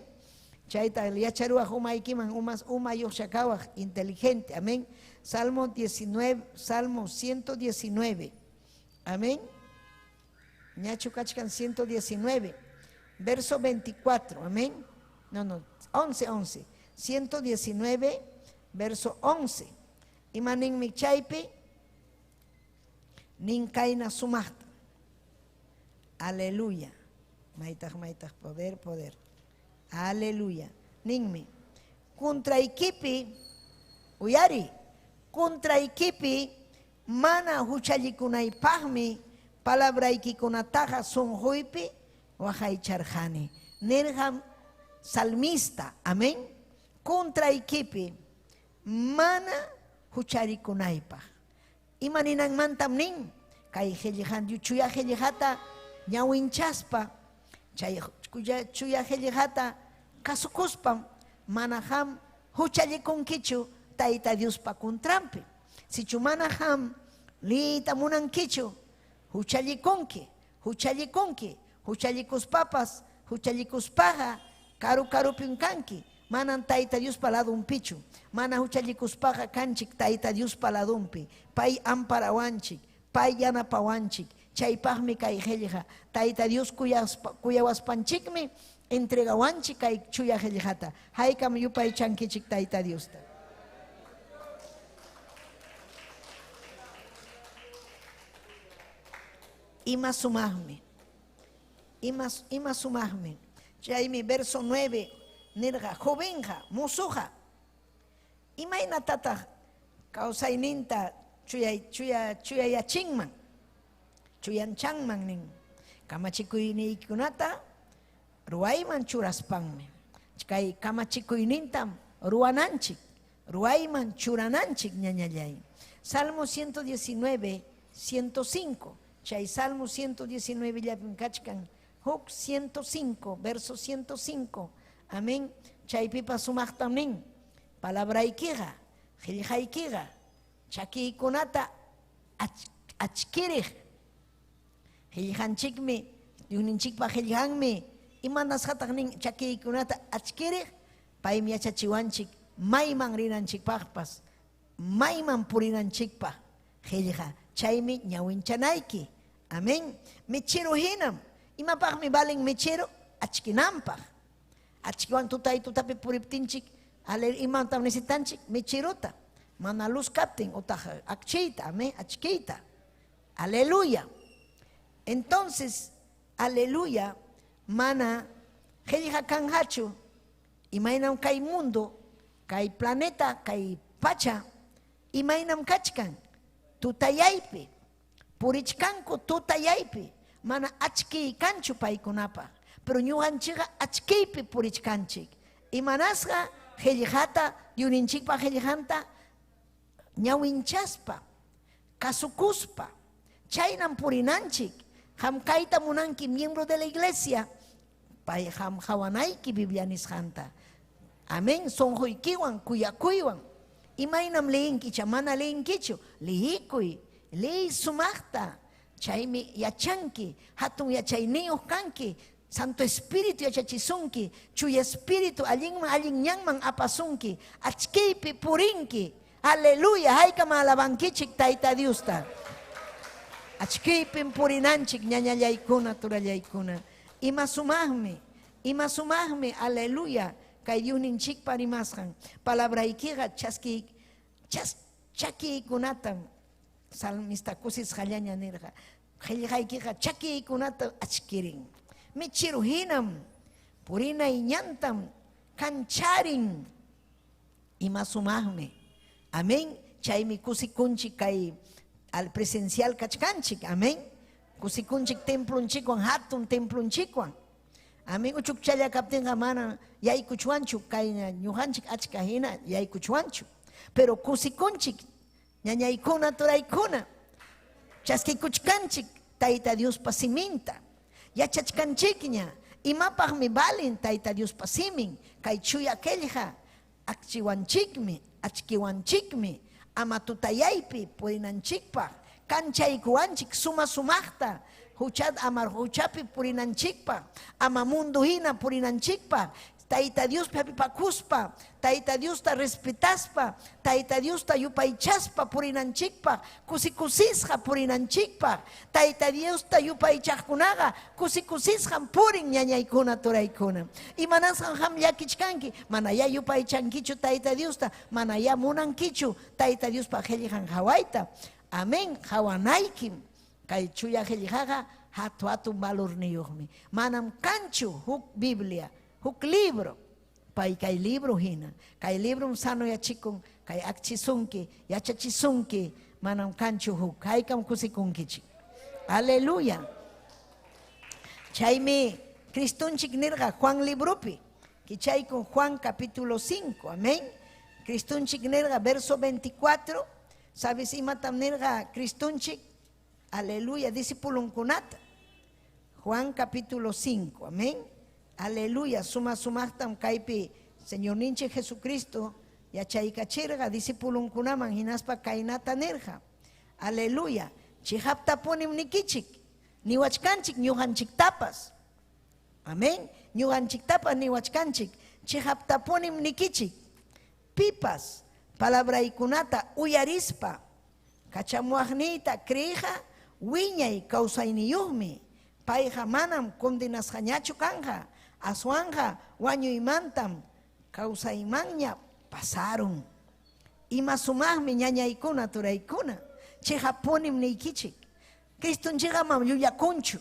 Chayta yacharuwaq umaykiman umas umayuq shakawaq inteligente. Amén. Salmo 19, Salmo 119. Amén. Ñachu kachkan 119, verso 24. Amén. No, no, 11, 11. 119, verso 11. Imaninmi chaypi nin kayna sumaqta. Aleluya. Maytaq, maytaq, poder, poder. Aleluya. Ninmi. Contraykipi, uyari, contraykipi mana huchallikunaypaqmi palabraykikunataqa sunquypi waqaycharqani. Nirqam salmista, amén. Contraykipi mana hucharikunaypaq. Ima ninanmantam nin, kay qillqan chuya qillqata ñawinchaspa, chay chuya qillqata kasukuspam mana qam huchallikunkichu Tayta Diospa contranpi. Sichu mana qam liyta munankichu, huchallikunki, huchallikunki, huchallikuspapas, huchallikuspaqa karu karupim kanki, manam Tayta Diospa ladunpichu. Mana huchallikuspaqa kanchik Tayta Diospa ladunpi. Pay amparawanchik, pay yanapawanchik. Chaypaqmi kay qillqa. Tayta Dios kuyawaspanchikmi entregawanchik kay chuya qillqata. Haykam yupaychankichik Tayta Diosta. Ima sumaqmi. Ima, ima sumaqmi. Chaymi verso 9 nirqa, jovenqa, musuqa. Imaynatataq kawsayninta chuyay chuya chuyayachinman, chuyanchanman nin. Kamachikuyniykunata ruwayman churaspanmi. Kay kamachikuynintam ruwananchik, ruwayman churananchik ñañallay. Salmo 119, 105. Chay Salmo 119 llapim kachkan. Huk 105, verso 105. Amén. Chaypipas sumaqtam nin. Palabraykiqa, qillqaykiqa, chakiykunata achkiriq. Qillqanchikmi, Diosninchikpa qillqanmi, imanasqataq nin chakiykunata achkiriq, paymi yachachiwanchik mayman rinanchikpaqpas, mayman purinanchikpaq qillqa. Chaymi ñawinchanayki. Amén. Michiru hinam. Imapaqmi valen michiru? Achkinanpaq. Achkiwan tutay tutapi puriptinchik, imatam necesitanchik? Michiruta. Mana luz kaptin utaq akchiyta, amén, achkiyta. Aleluya. Entonces, aleluya, mana qillqa kanqachu, imaynam kay mundo, kay planeta, kay pacha, imaynam kachkan. Tutayaypi, purichkanku tutayaypi, mana achkiy kanchu paykunapaq. Pero ñuqanchikqa achkiypi purichkanchik. Imanasqa qillqata, Dyuninchikpa qillqanta ñawinchaspa, kasukuspa, chaynam purinanchik. Qam kayta munanki miembro de la iglesia, pay qam qawanayki Biblia nisqanta. Amén, sunquykiwan, kuyakuywan. Imaynam leyinki icha mana leyinkichu, leyikuy, leey sumaqta. Chaymi yachanki, hatun yachayniyuq kanki, Santo Espíritu yachachisunki, Chuya Espíritu allinman allin ñanman apasunki, achkiypi purinki. Aleluya, haykam alabankichik Tayta Diosta. Achkiypim purinanchik ñañallaykuna, turallaykuna. Ima sumaqmi, ima sumaqmi, aleluya, kay Diosninchikpa rimasqan. Palabraykiqa chaskiy chas chakiykunatam salmista kusisqallaña nirqa. Qillqaykiqa chakiykunata achkirin. Michiru hinam purinay ñantam kancharin. Ima sumaqmi. Amén. Chaymi kusikunchik kay al presencial kachkanchik. Amén. Kusikunchik templonchikwan, hatun templonchikwan. Amén. Uchukchalla kaptinqa mana yaykuchwanchu kay ñuqanchik achka hina yaykuchwanchu. Pero kusikunchik ñañaykuna, turaykuna. Chaskikuchkanchik Tayta Diospa siminta. Yachachkanchikña imapaqmi valin Tayta Diospa simin, kay chuya qillqa akchiwanchikmi, achkiwanchikmi, ama tutayaypi purinanchikpaq, kanchaykuwanchik suma sumaqta, huchat ama huchapi purinanchikpaq, ama mundo hina purinanchikpaq, Tayta Diospi hapipakuspa, Tayta Diosta respetaspa, Tayta Diosta yupaychaspa purinanchikpaq, kusi-kusisqa purinanchikpaq. Tayta Diosta yupaychaqkunaqa kusi-kusisqam purin ñañaykuna, turaykuna. Imanasqam qam llakichkanki? Manayá yupaychankichu Tayta Diosta, manayá munankichu Tayta Diospa qillqan qawayta. Amén, qawanaykim. Kay chuya qillqaqa hatu-hatun valorniyuqmi. Manam kanchu huk Biblia, huk libro, pay kay libro hina. Kay librom sanoyachikun, kay akchisunki, yachachisunki, manam kanchu huk. Haykam kusikunkichik. Aleluya. Chaymi Cristonchik nirqa Juan libropi, kichaykun Juan capítulo 5, amén. Cristonchik nirqa verso 24, ¿sabes imatam nirqa Cristonchik? Aleluya, discipulunkunata. Juan capítulo 5, amén. Aleluya, suma sumaqtam kaypi Señorninchik Jesucristo yachaykachirqa discipulunkunaman hinaspa kaynata nirqa. Aleluya, chiqaptapunim nikichik, niwachkanchik ñuqanchiktapas. Amén, ñuqanchiktapas niwachkanchik, chiqaptapunim nikichik. Pipas palabraykunata uyarispa kachamuwaqniyta creeqqa wiñay kawsayniyuqmi. Payqa manam condenasqañachu kanqa, aswanqa wañuymantam kawsaymanña pasarun. Ima sumaqmi ñañaykuna, turaykuna, chiqappunim niykichik. Cristonchikqa manam llullakunchu.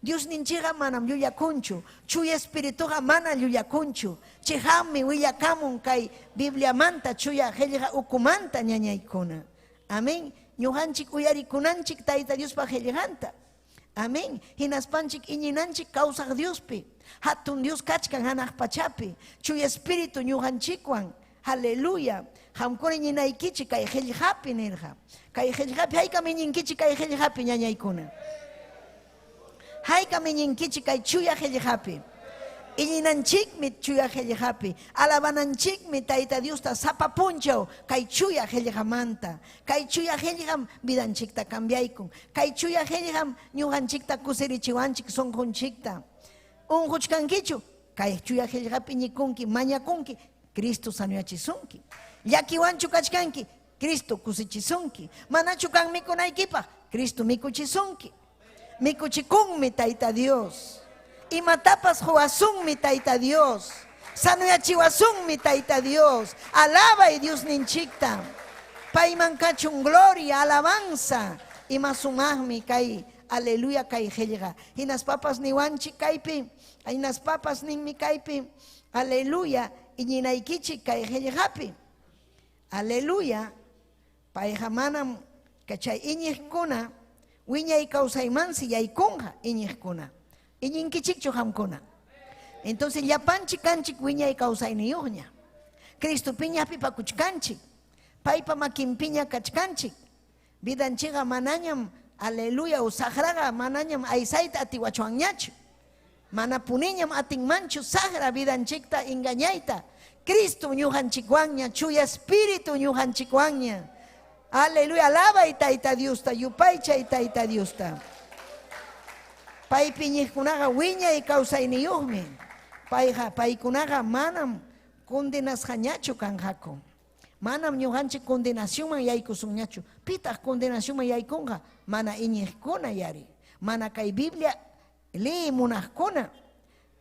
Diosninchikqa manam llullakunchu. Chuya Espirituqa mana llullakunchu. Chiqapmi willakamun kay Bibliamanta, chuya qillqa ukumanta ñañaykuna. Amén. Ñuqanchik uyarikunanchik Tayta Diospa qillqanta. Amén. Hinaspanchik iñinanchik kawsaq Diospi. Hatun Dios kachkan hanaq pachapi. Chuya Espíritu ñuqanchikwan. Aleluya. Qamkuna iñinaykichik kay qillqapi nirqa. Kay qillqapi haykam iñinkichik kay qillqapi ñañaykuna. Haykam iñinkichik kay chuya qillqapi. Iñinanchikmi chuya qillqapi. Alabananchikmi Tayta Diosta sapa punchaw kay chuya qillqamanta. Kay chuya qillqam vidanchikta cambiaykun. Kay chuya qillqam ñuqanchikta kusirichiwanchik sunqunchikta. Unquchkankichu? Kay chuya qillqapi iñikunki, mañakunki, Cristo sanoyachisunki. Llakiwanchu kachkanki? Cristo kusichisunki. Manachu kan mikunaykipaq? Cristo mikuchisunki. Mikuchikunmi Tayta Dios. Imatapas quwasunmi Tayta Dios. Sanoyachiwasunmi Tayta Dios. Alabay Diosninchikta. Payman kachun gloria, alabanza. Ima sumaqmi kay aleluya kay qillqa. Hinaspapas niwanchik kaypi, hinaspapas ninmi kaypi, aleluya, iñinaykichik kay qillqapi. Aleluya. Payqa manam Chay iñiqkuna wiñay kawsaymansi yaykunqa iñiqkuna. Iñinkichikchu qamkuna. Entonces llapanchik kanchik wiñay kawsayniyuqña. Cristopiña hapipakuchkanchik. Paypa makinpiña kachkanchik. Vidanchikqa manañam, aleluya, o saqraqa manañam aysayta atiwachwanñachu. Manapuniñam atinmanchu saqra vidanchikta engañayta. Cristo ñuqanchikwanña, Chuya Espíritu ñuqanchikwanña. Aleluya, alabay Tayta Diosta, yupaychay Tayta Diosta. Paypi iñiqkunaqa wiñay kawsayniyuqmi. Payqa, paykunaqa manam condenasqañachu kanqaku. Manam ñuqanchik condenacionman yaykusunñachu. Pitaq condenacionman yaykunqa? Mana iñiqkuna yari. Mana kay Biblia liy munaqkuna,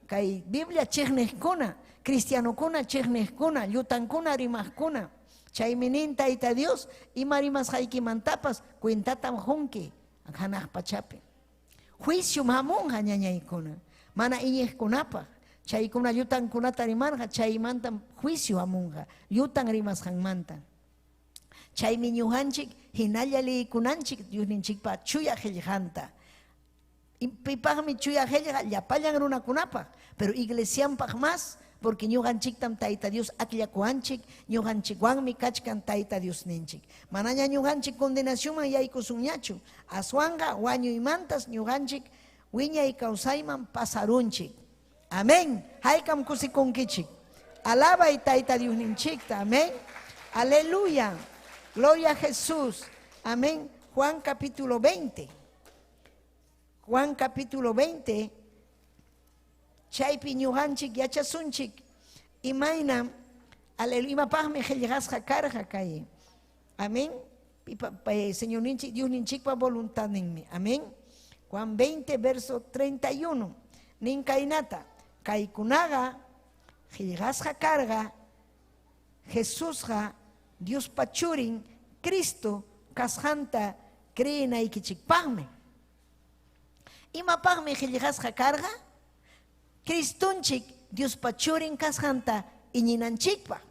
kay Biblia chiqniqkuna, cristianokuna chiqniqkuna, llutankuna rimaqkuna. Chaymi nin Tayta Dios, ima rimasqaykimantapas cuentatam qunki hanaq pachapi. Juiciom hamunqa ñañaykuna, mana iñiqkunapaq. Chaykuna llutankunata rimarqa, chaymantam juicio hamunqa, llutan rimasqanmanta. Chaymi ñuqanchik hinalla liykunanchik Diosninchikpa chuya qillqanta. Pipaqmi chuya qillqa? Llapallan runakunapaq, pero iglesianpaq más, porque ñuqanchiktam Tayta Dios akllakuwanchik, ñuqanchikwanmi kachkan Tayta Diosninchik. Manaña ñuqanchik condenacionman yaykusunñachu, aswanqa wañuymantas ñuqanchik wiñay kawsayman pasarunchik. Amén. Haykam kusikunkichik. Alabay Tayta Diosninchikta. Amén. Aleluya. Gloria a Jesús. Amén. Juan capítulo 20. Juan capítulo 20. Chaypi ñuqanchik yachasunchik. Imayna, aleluya, imapaqmi qillqasqa karqa kay. Amén. Señorninchik, Diosninchikpa voluntadninmi. Amén. Juan 20, verso 31. Nin kaynata, kaykunaqa qillqasqa karqa Jesusqa Diospa churin Cristo kasqanta creenaykichikpaqmi. Imapaqmi qillqasqa karqa? Cristonchik Diospa churin kasqanta iñinanchikpaq.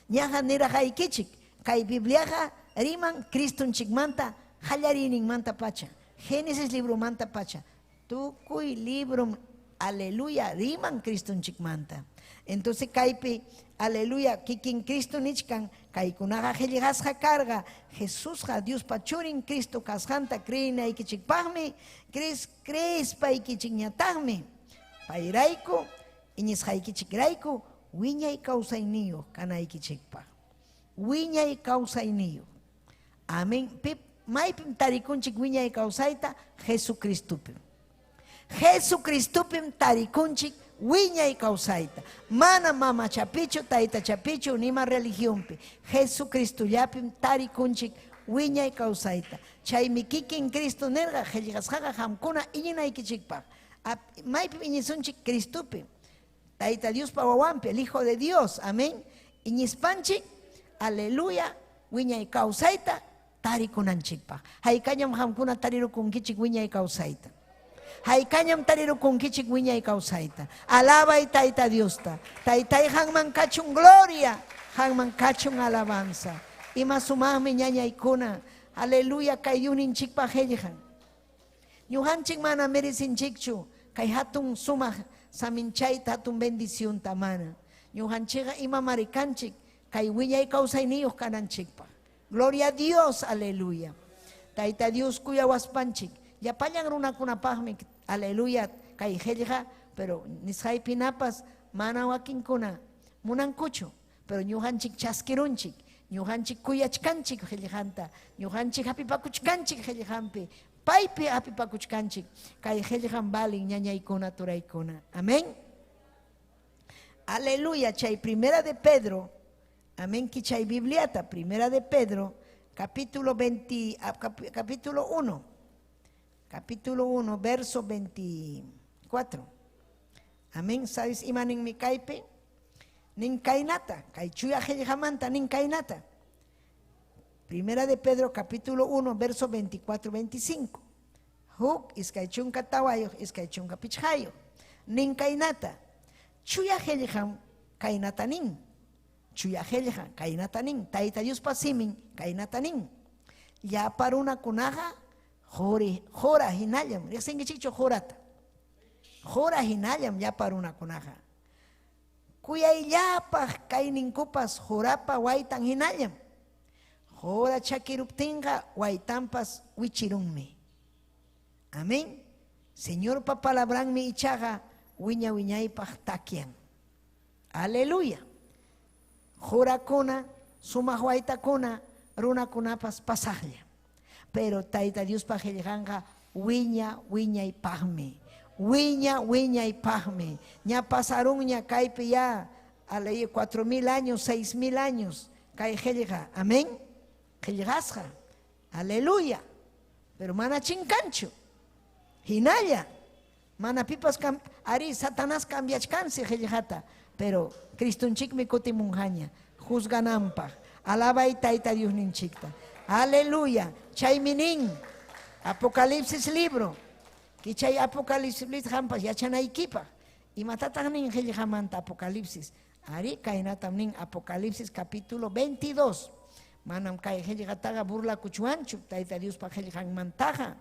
Ñaqa niraqaykichik, kay Bibliaqa riman Cristonchikmanta qallariyninmantapacha, Génesis libromantapacha. Tukuy librom, aleluya, riman Cristonchikmanta. Entonces kaypi, aleluya, kikin Cristo nichkan, kaykunaqa qillqasqa karqa, Jesusqa Diospa churin Cristo kasqanta creenaykichikpaqmi, creespaykichikñataqmi, payrayku, iñisqaykichikrayku, wiñay kawsayniyuq kanaykichikpaq. Wiñay kawsayniyuq. Amén. Maypim tarikunchik wiñay kawsayta? Jesucristopim. Jesucristopim tarikunchik wiñay kawsayta. Mana mamachapichu, taytachapichu, nima religionpi. Jesucristollapim tarikunchik wiñay kawsayta. Chaymi kikin Cristo nirqa, qillqasqaqa qamkuna iñinaykichikpaq. Maypim iñisunchik? Cristopi. Tayta Diospa wawanpi, el Hijo de Dios. Amén. Iñispanchik, aleluya, wiñay kawsayta tarikunanchikpaq. Haykañam qamkuna tarirukunkichik wiñay kawsayta. Haykañam tarirukunkichik wiñay kawsayta. Alabay Tayta Diosta. Taytay qanman kachun gloria, qanman kachun alabanza. Ima sumaqmi ñañaykuna. Aleluya, kay Diosninchikpaq qillqan. Ñuqanchik mana merecinchikchu kay hatun sumaq saminchayta, hatun bendicionta mana. Ñuqanchikqa imamari kanchik kay wiñay kawsayniyuq kananchikpaq. Gloria a Dios, aleluya. Tayta Dios kuyawaspanchik. Llapallan runakunapaqmi, aleluya, kay qillqa, pero nisqaypi napas mana wakinkuna munankuchu, pero ñuqanchik chaskirunchik, ñuqanchik kuyachkanchik qillqanta, ñuqanchik hapipakuchkanchik qillqanpi, paypi hapipakuchkanchik, kay qillqan valin ñañaykuna, turaykuna. Amén. Aleluya, chay primera de Pedro, amén, kichay Bibliata, primera de Pedro, capítulo 20, capítulo 1, capítulo 1, verso 24. Amén, ¿sabes? Ima nin mi kaypi? Nin kaynata, kay chuya qillqamanta nin kaynata. Primera de Pedro, capítulo 1, verso 24, 25. Huk, iskay chunka tawayuq, iskay chunka pichqayuq. Nin kaynata. Chuya qillqam kaynata nin. Chuya qillqa kaynata nin. Tayta Diospa simin kaynata nin. Llapa runakunaqa quri qura hinallam. Riqsinkichikchu qurata? Qura hinallam llapa runakunaqa. Kuyayllapaq kayninkupas qurapa waytan hinallam. Qura chakiruptinqa waytanpas wichirunmi. Amén. Señorpa palabranmi ichaqa wiña wiñaypaq takyan. Aleluya. Qurakuna, sumaq waytakuna, runakunapas pasaqlla. Pero Tayta Diospa qillqanqa wiña wiñaypaqmi. Wiña wiñaypaqmi. Ña pasarunña kaypi ya alay 4000 años, 6000 años kay qillqa. Amén. Qillqasqa. Aleluya. Pero mana chinkanchu. Hinalla. Mana pipas ari Satanás cambiachkansi qillqata, pero Cristonchikmi kutimunqaña juzgananpaq. Alabay Tayta Diosninchikta. Aleluya. Chaymi nin Apocalipsis libro. Kichay Apocalipsis hampas yachanaykipaq. Imatataq nin qillqamanta Apocalipsis? Ari kaynatam nin Apocalipsis capítulo 22. Manam kay qillqataqa burlakuchwanchu Tayta Diospa qillqanmantaqa.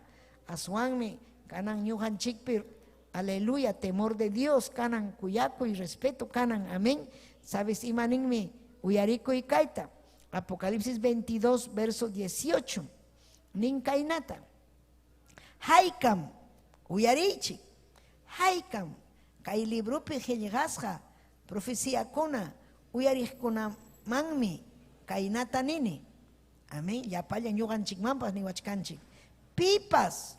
Aswanmi kanan ñuqanchikpi aleluya, temor de Dios, kanan kuyakuy, respeto, kanan, amén. ¿Sabes ima ninmi? Uyarikuy kayta. Apocalipsis 22, verso 18. Nin kaynata. Haykam, uyariychik. Haykam, kay libropi qillqasqa profeciakuna uyariqkunamanmi kaynata nini. Amén. Llapallan ñuqanchikmanpas niwachkanchik. Pipas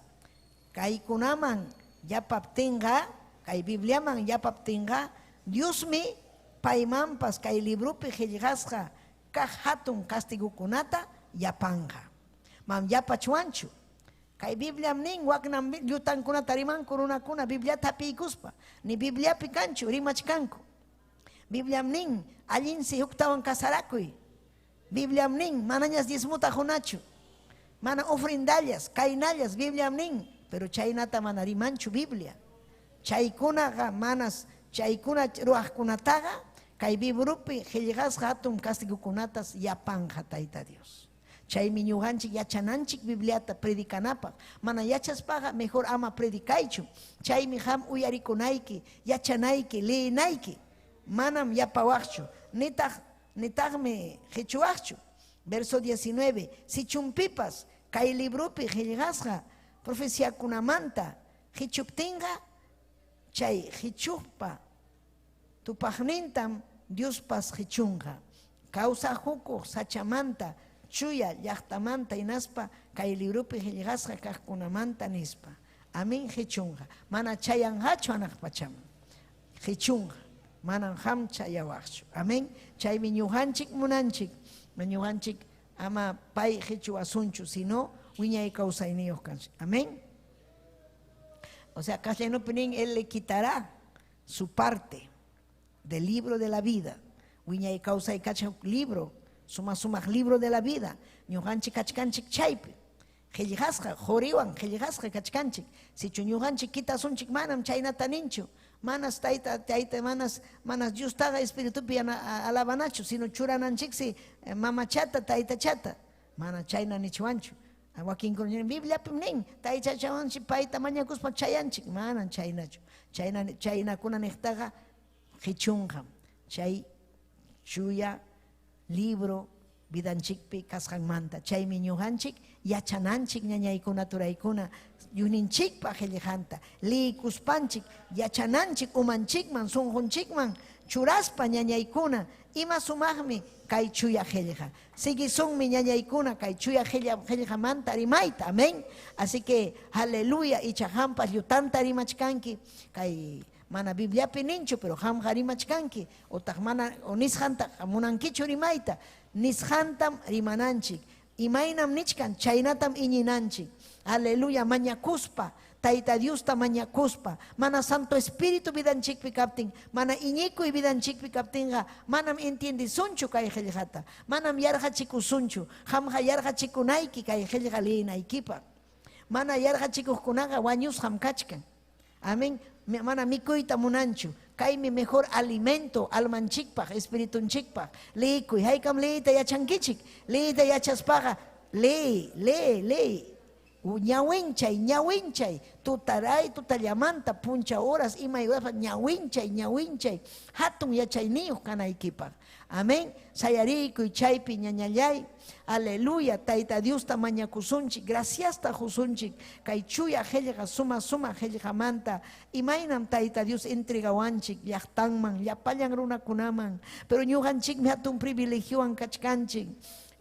kaykunaman yapaptinqa, kay Bibliaman yapaptinqa, Diosmi paymanpas kay libropi qillqasqa kaq hatun castigukunata yapanqa. Mam yapachwanchu. Kay Bibliam nin waknam llutankunata rimanku runakuna Bibliata hapiykuspa, ni Bibliapi kanchu rimachkanku. Bibliam nin allinsi huktawan kasarakuy. Bibliam nin manañas diezmuta qunachu. Mana ofrendallas, kaynallas, Bibliam nin, pero chaynata mana rimanchu Biblia. Chaykunaqa manas, chaykuna ruwaqkunataqa kay libropi qillqasqa hatun castigukunatas yapanqa Tayta Dios. Chaymi ñuqanchik yachananchik Bibliata predicanapaq. Mana yachaspaqa mejor ama predicaychu. Chaymi qam uyarikunayki, yachanayki, liyinayki. Manam yapawaqchu, nitaqmi qichuwaqchu. Verso 19, sichumpipas kay libropi qillqasqa profeciakunamanta qichuptinqa chay qichuqpa tupaqnintam Diospas qichunqa. Kawsahukuq sachamanta, chuya llaqtamanta hinaspa kay libropi qillqasqa kaqkunamanta nispa. Amén qichunqa. Mana chayanqachu hanaq pachaman. Qichunqa. Manam qam chayawaqchu. Amén. Chaymi ñuqanchik munanchik. Ñuqanchik ama pay qichuwasunchu, sino wiñay kawsayniyuq kanchik. Amén. O sea, castellanopi nin, él le quitará su parte del libro de la vida. Wiñay kawsay kacha libro, suma sumaq libro de la vida. Ñuqanchik kachkanchik chaypi. Qillqasqa, quriwan qillqasqa kachkanchik. Sichu ñuqanchik kitasunchik manam chaynata ninchu. Manas tayta, tayta, manas, manas Diostaqa espiritupi alabanachu, sino churananchiksi mamachata, taytachata. Mana chayna nichwanchu. Wakinkuna nin, Bibliapim nin, taytachawanchik payta mañakuspa chayanchik. Manam chaynachu. Chayna, chaynakuna niqtaqa qichunqam. Chay chuya libro vidanchikpi kasqanmanta. Chaymi ñuqanchik yachananchik ñañaykuna turaykuna yuninchikpa qillqanta liykuspanchik yachananchik umanchikman sunqunchikman churaspa ñañaykuna ima sumaqmi kay chuya qillqa. Siguisunmi ñañaykuna kay chuya qillqamanta rimayta. Amén. Así que aleluya icha hampas llutanta rimachkanki kay mana Bibliapi ninchu pero qamqa rimachkanki otaq mana o nisqanta munankichu rimayta nisqantam rimananchik. Imaynam nichkan chaynatam iñinanchik. Aleluya mañakuspa Tayta Diosta mañakuspa mana Santo Espíritu vidanchikpi kaptin mana iñikuy vidanchikpi kaptinqa manam entiendisunchu kay qillqata manam yarqachikusunchu qamqa yarqachikunayki kay qillqa liyinaykipaq mana yarqachikuqkunaqa wañusqam kachkan. Amén. Mana mikuyta munanchu. Kaymi mejor alimento almanchikpaq, espiritunchikpaq. Liykuy, haykam liyta yachankichik. Liyta yachaspaqa Lee, lee, lee. Ñawinchay, ñawinchay, tutaray, tutallamanta, puncha horas, imay horas, ñawinchay, ñawinchay, hatun yachayniyuq kanaykipaq. Amén. Sayariykuy chaypi ñañallay. Aleluya. Tayta Diosta mañakusunchik. Graciasta qusunchik. Kay chuya qillqa suma suma qillqamanta. Imaynam Tayta Dios entregawanchik llaqtanman, llapallan runakunaman. Pero ñuqanchikmi hatun privilegiowan kachkanchik.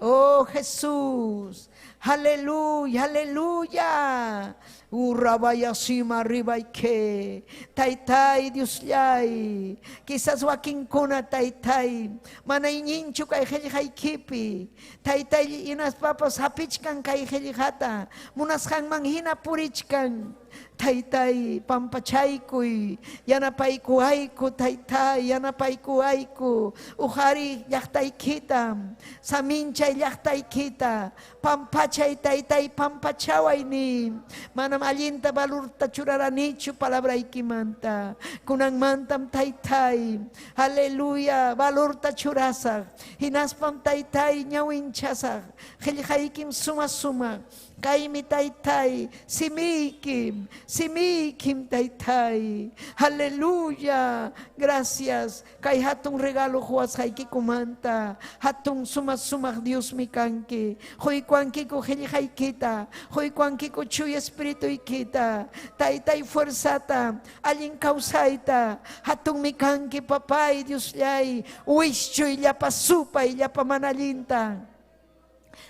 Oh Jesús, aleluya, aleluya. Urrabayasima ribayke. Taytay Diosllay. Quizás wakinkuna taytay. Mana iñinchu kay qillqaykipi. Taytay hinaspapas hapichkan kay qillqata. Munasqanman hina purichkan. Taytay pampachaykuy. Yanapaykuwayku taytay, yanapaykuwayku. Uqari llaqtaykita. Saminchay llaqtaykita. Pampachay taytay pampachaway ni. Manam allinta valurta churaranichu palabraykimanta. Kunanmantam taytay. Aleluya, valurta churasaq. Hinaspam taytay ñawinchasaq. Qillqaykim suma suma. Kaymi taytay, simiykim, simiykim taytay. Aleluya. Gracias. Kay hatun regalo quwasqaykikumanta. Hatun suma sumaq Diosmi kanki. Quykuwankiku qillqaykita. Quykuwankiku chuya espirituykita. Taytay fuerzata, allin kawsayta. Hatunmi kanki papay Diosllay. Wischuy llapa supay, llapa mana allinta.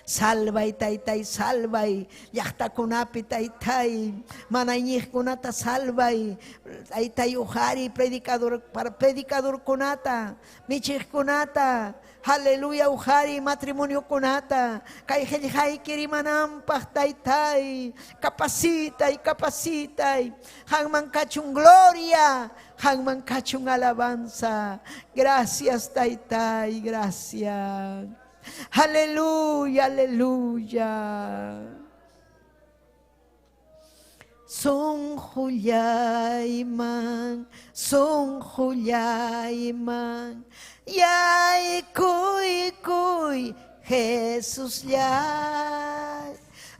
Salvay taytay, salvay llaqtakunapi taytay, mana iñiqkunata salvay, taytay uqari predicador para predicadorkunata, michiqkunata, aleluya uqari matrimoniokunata, kay qillqayki rimananpaq taytay, capacitay, capacitay, qanman kachun gloria, qanman kachun alabanza. Gracias taytay, gracias. Aleluya, aleluya. Sunqullayman, sunqullayman, yaykuykuy Jesusllay.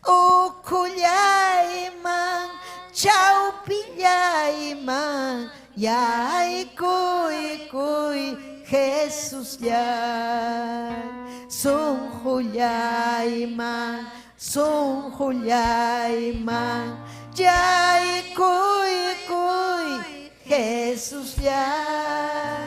Ukhullayman, chawpillayman, yaykuykuy Jesusllay. Sunqullayman, sunqullayman, yaykuykuy Jesusllay.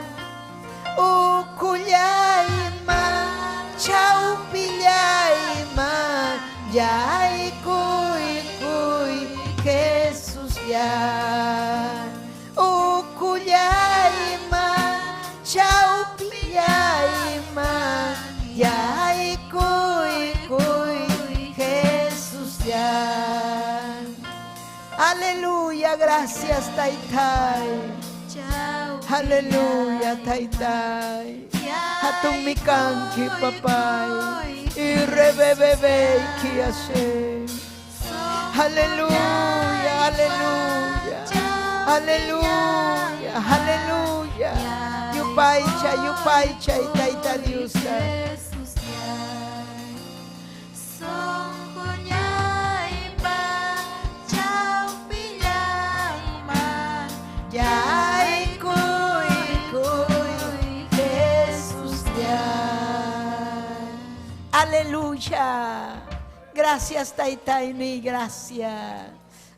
Ukhullayman, chawpillayman, yaykuykuy Jesusllay. Ukhullayman, chawpillayman, yaykuykuy Jesusllay. Aleluya, gracias taytay. Aleluya, taytay. Hatunmi kanki papay. Y rebebebe Hashem. Aleluya, aleluya. Aleluya, aleluya. Yupaychay, yupaychay, tayta Diosta. Yaykuykuy Jesusllay. Aleluya. Gracias, taytayni, gracias.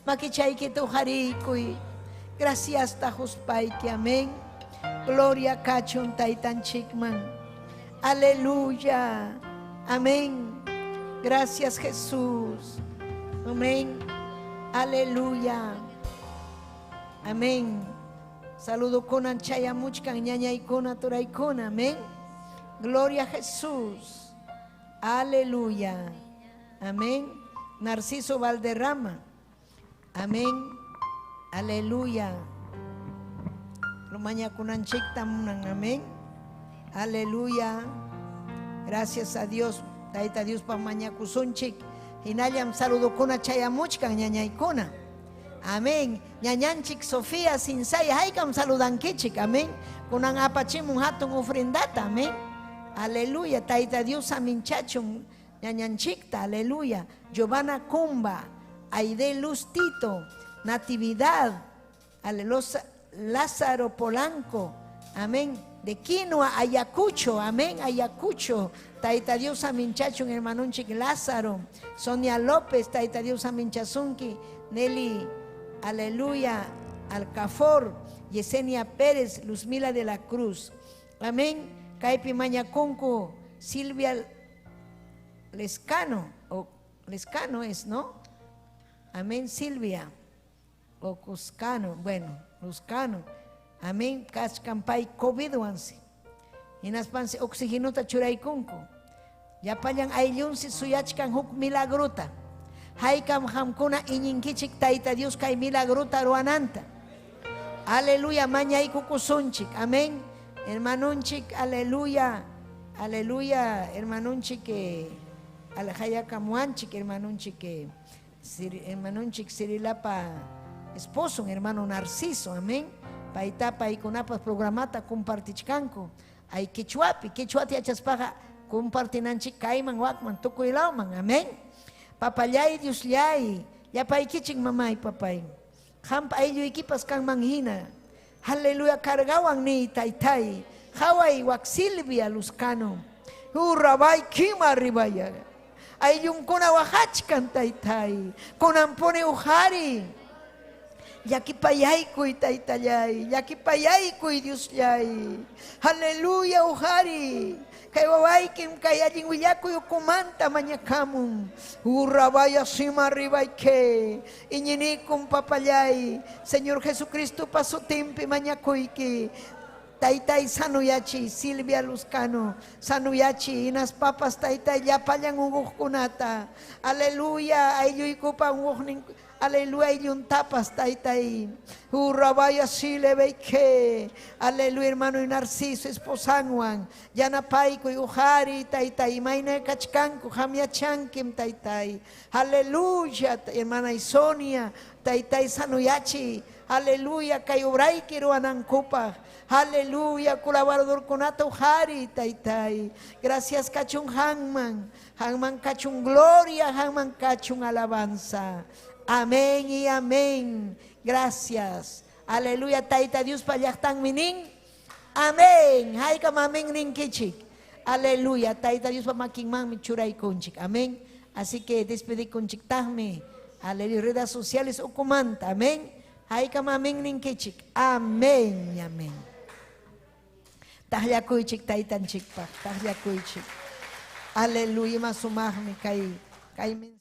Makichaykita uqariykuy. Gracias, tajuspayki, amén. Gloria kachun taytanchikman. Aleluya. Amén. Gracias, Jesús. Amén. Aleluya. Amén. Saludo kunan chayamuchkan ñañaykuna turaykuna. Amén. Gloria a Jesús. Aleluya. Amén. Narciso Valderrama. Amén. Aleluya. Rumañakunanchikta munan. Amén. Aleluya. Gracias a Dios. Tayta Dios pa mañakusunchik. Hinallam saludokuna chayamuchkan ñañaykuna. Amén. Ñañanchik Sofía Sinsay haykam saludankichik. Amén. Kunan apachimun hatun ofrendata. Amén. Aleluya. Tayta Dios aminchachun. ñañanchikta, aleluya. Giovanna Cumba, Aide Luz Tito, Natividad, aleluya, Lázaro Polanco, amén. De Quinoa, Ayacucho, amén, Ayacucho. Taita Dios aminchachun, hermanunchik Lázaro. Sonia López, Taita Dios aminchazunki. Nelly, aleluya, Alcafor, Yesenia Pérez, Luzmila de la Cruz. Amén. Kaypi mañakunku, Silvia Lescano, o Lescano es, ¿no? Amén, Silvia. O Cuscano, bueno, Luzcano. Amén, kachkanpay COVIDwansi. Hinaspansi oxigenuta churaykunku. Llapallan ayllunsi suyachkan huk milagrota. Haykam qamkuna iñinkichik Tayta Dios kay milagrota ruwananta. Aleluya, mañaykukusunchik. Amén. Hermanunchik, aleluya. Aleluya, hermanunchik, alhayakamuanchik, hermanunchik, hermanunchik Cirilapa esposo, hermano Narciso, amén. Payta paykunapas programata compartichkanku. Ay quechuapi, quechuati yachaspaqa compartinanchik kayman wakman tukuylawman, amén. Papallay, Diosllay, llapaykichik mamay, papay. Qampa aylluykipas kanman hina. Aleluya, cargawan ni taytay. Haway wak Silvia Luzcano. Urrabay kima ribaya. Ayllunkuna waqachkan taytay. Kunan puni ujari. Llakipayaykuy taytallay, llakipayaykuy Diosllay. Aleluya ujari. Kay wawaykim kay allin willakuy ukumanta mañakamun. Urrabaya sima ribayke. Iñinikum papallay. Señor Jesucristo pasutimpi mañakuyki. Taytay sanuyachi, Silvia Luzcano, sanuyachi, inas papas taytay llapallan unquqkunata. Aleluya, aylluykupa unquqnin, aleluya, aylluntapas taytay. Urrabaya silebeike. Aleluya, hermano y Narciso, esposanwan. Yanapaykuy, ujari, taytay, imayna kachkanku, hamyachankim, taytay. Aleluya, hermana y Sonia, taytay sanuyachi. Aleluya, kay obrayki ruwanankupaq. Aleluya, colaboradorkunata ujari, taytay. Gracias kachun hanman, hanman kachun gloria, hanman kachun alabanza. Amén y amén. Gracias. Aleluya, tayta Dios pallaqtan minin. Amén. Haykam amén ninkichik. Aleluya, tayta Dios pa makinmanmi churaykunchik. Amén. Así que despedikunchiktaqmi. Aleluya, redes sociales ukumanta. Amén. Haykam amén ninkichik. Amén y amén. Taqllakuychik taytanchikpaq, taqllakuychik. Aleluya, ima sumaqmi kay kay mensaje.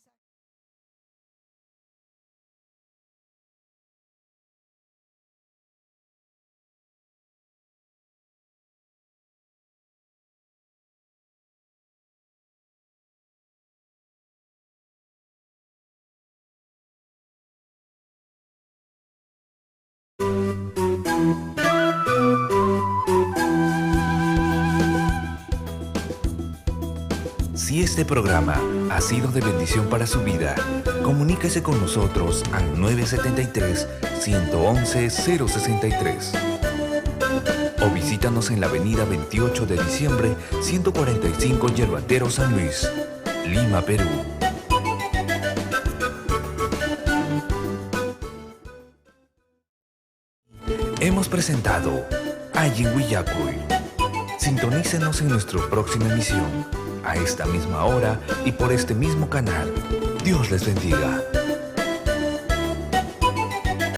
Si este programa ha sido de bendición para su vida, comuníquese con nosotros al 973-111-063 o visítanos en la avenida 28 de diciembre, 145 Yerbatero, San Luis, Lima, Perú. Hemos presentado Allin Willakuy. Sintonícenos en nuestra próxima emisión, a esta misma hora y por este mismo canal. Dios les bendiga.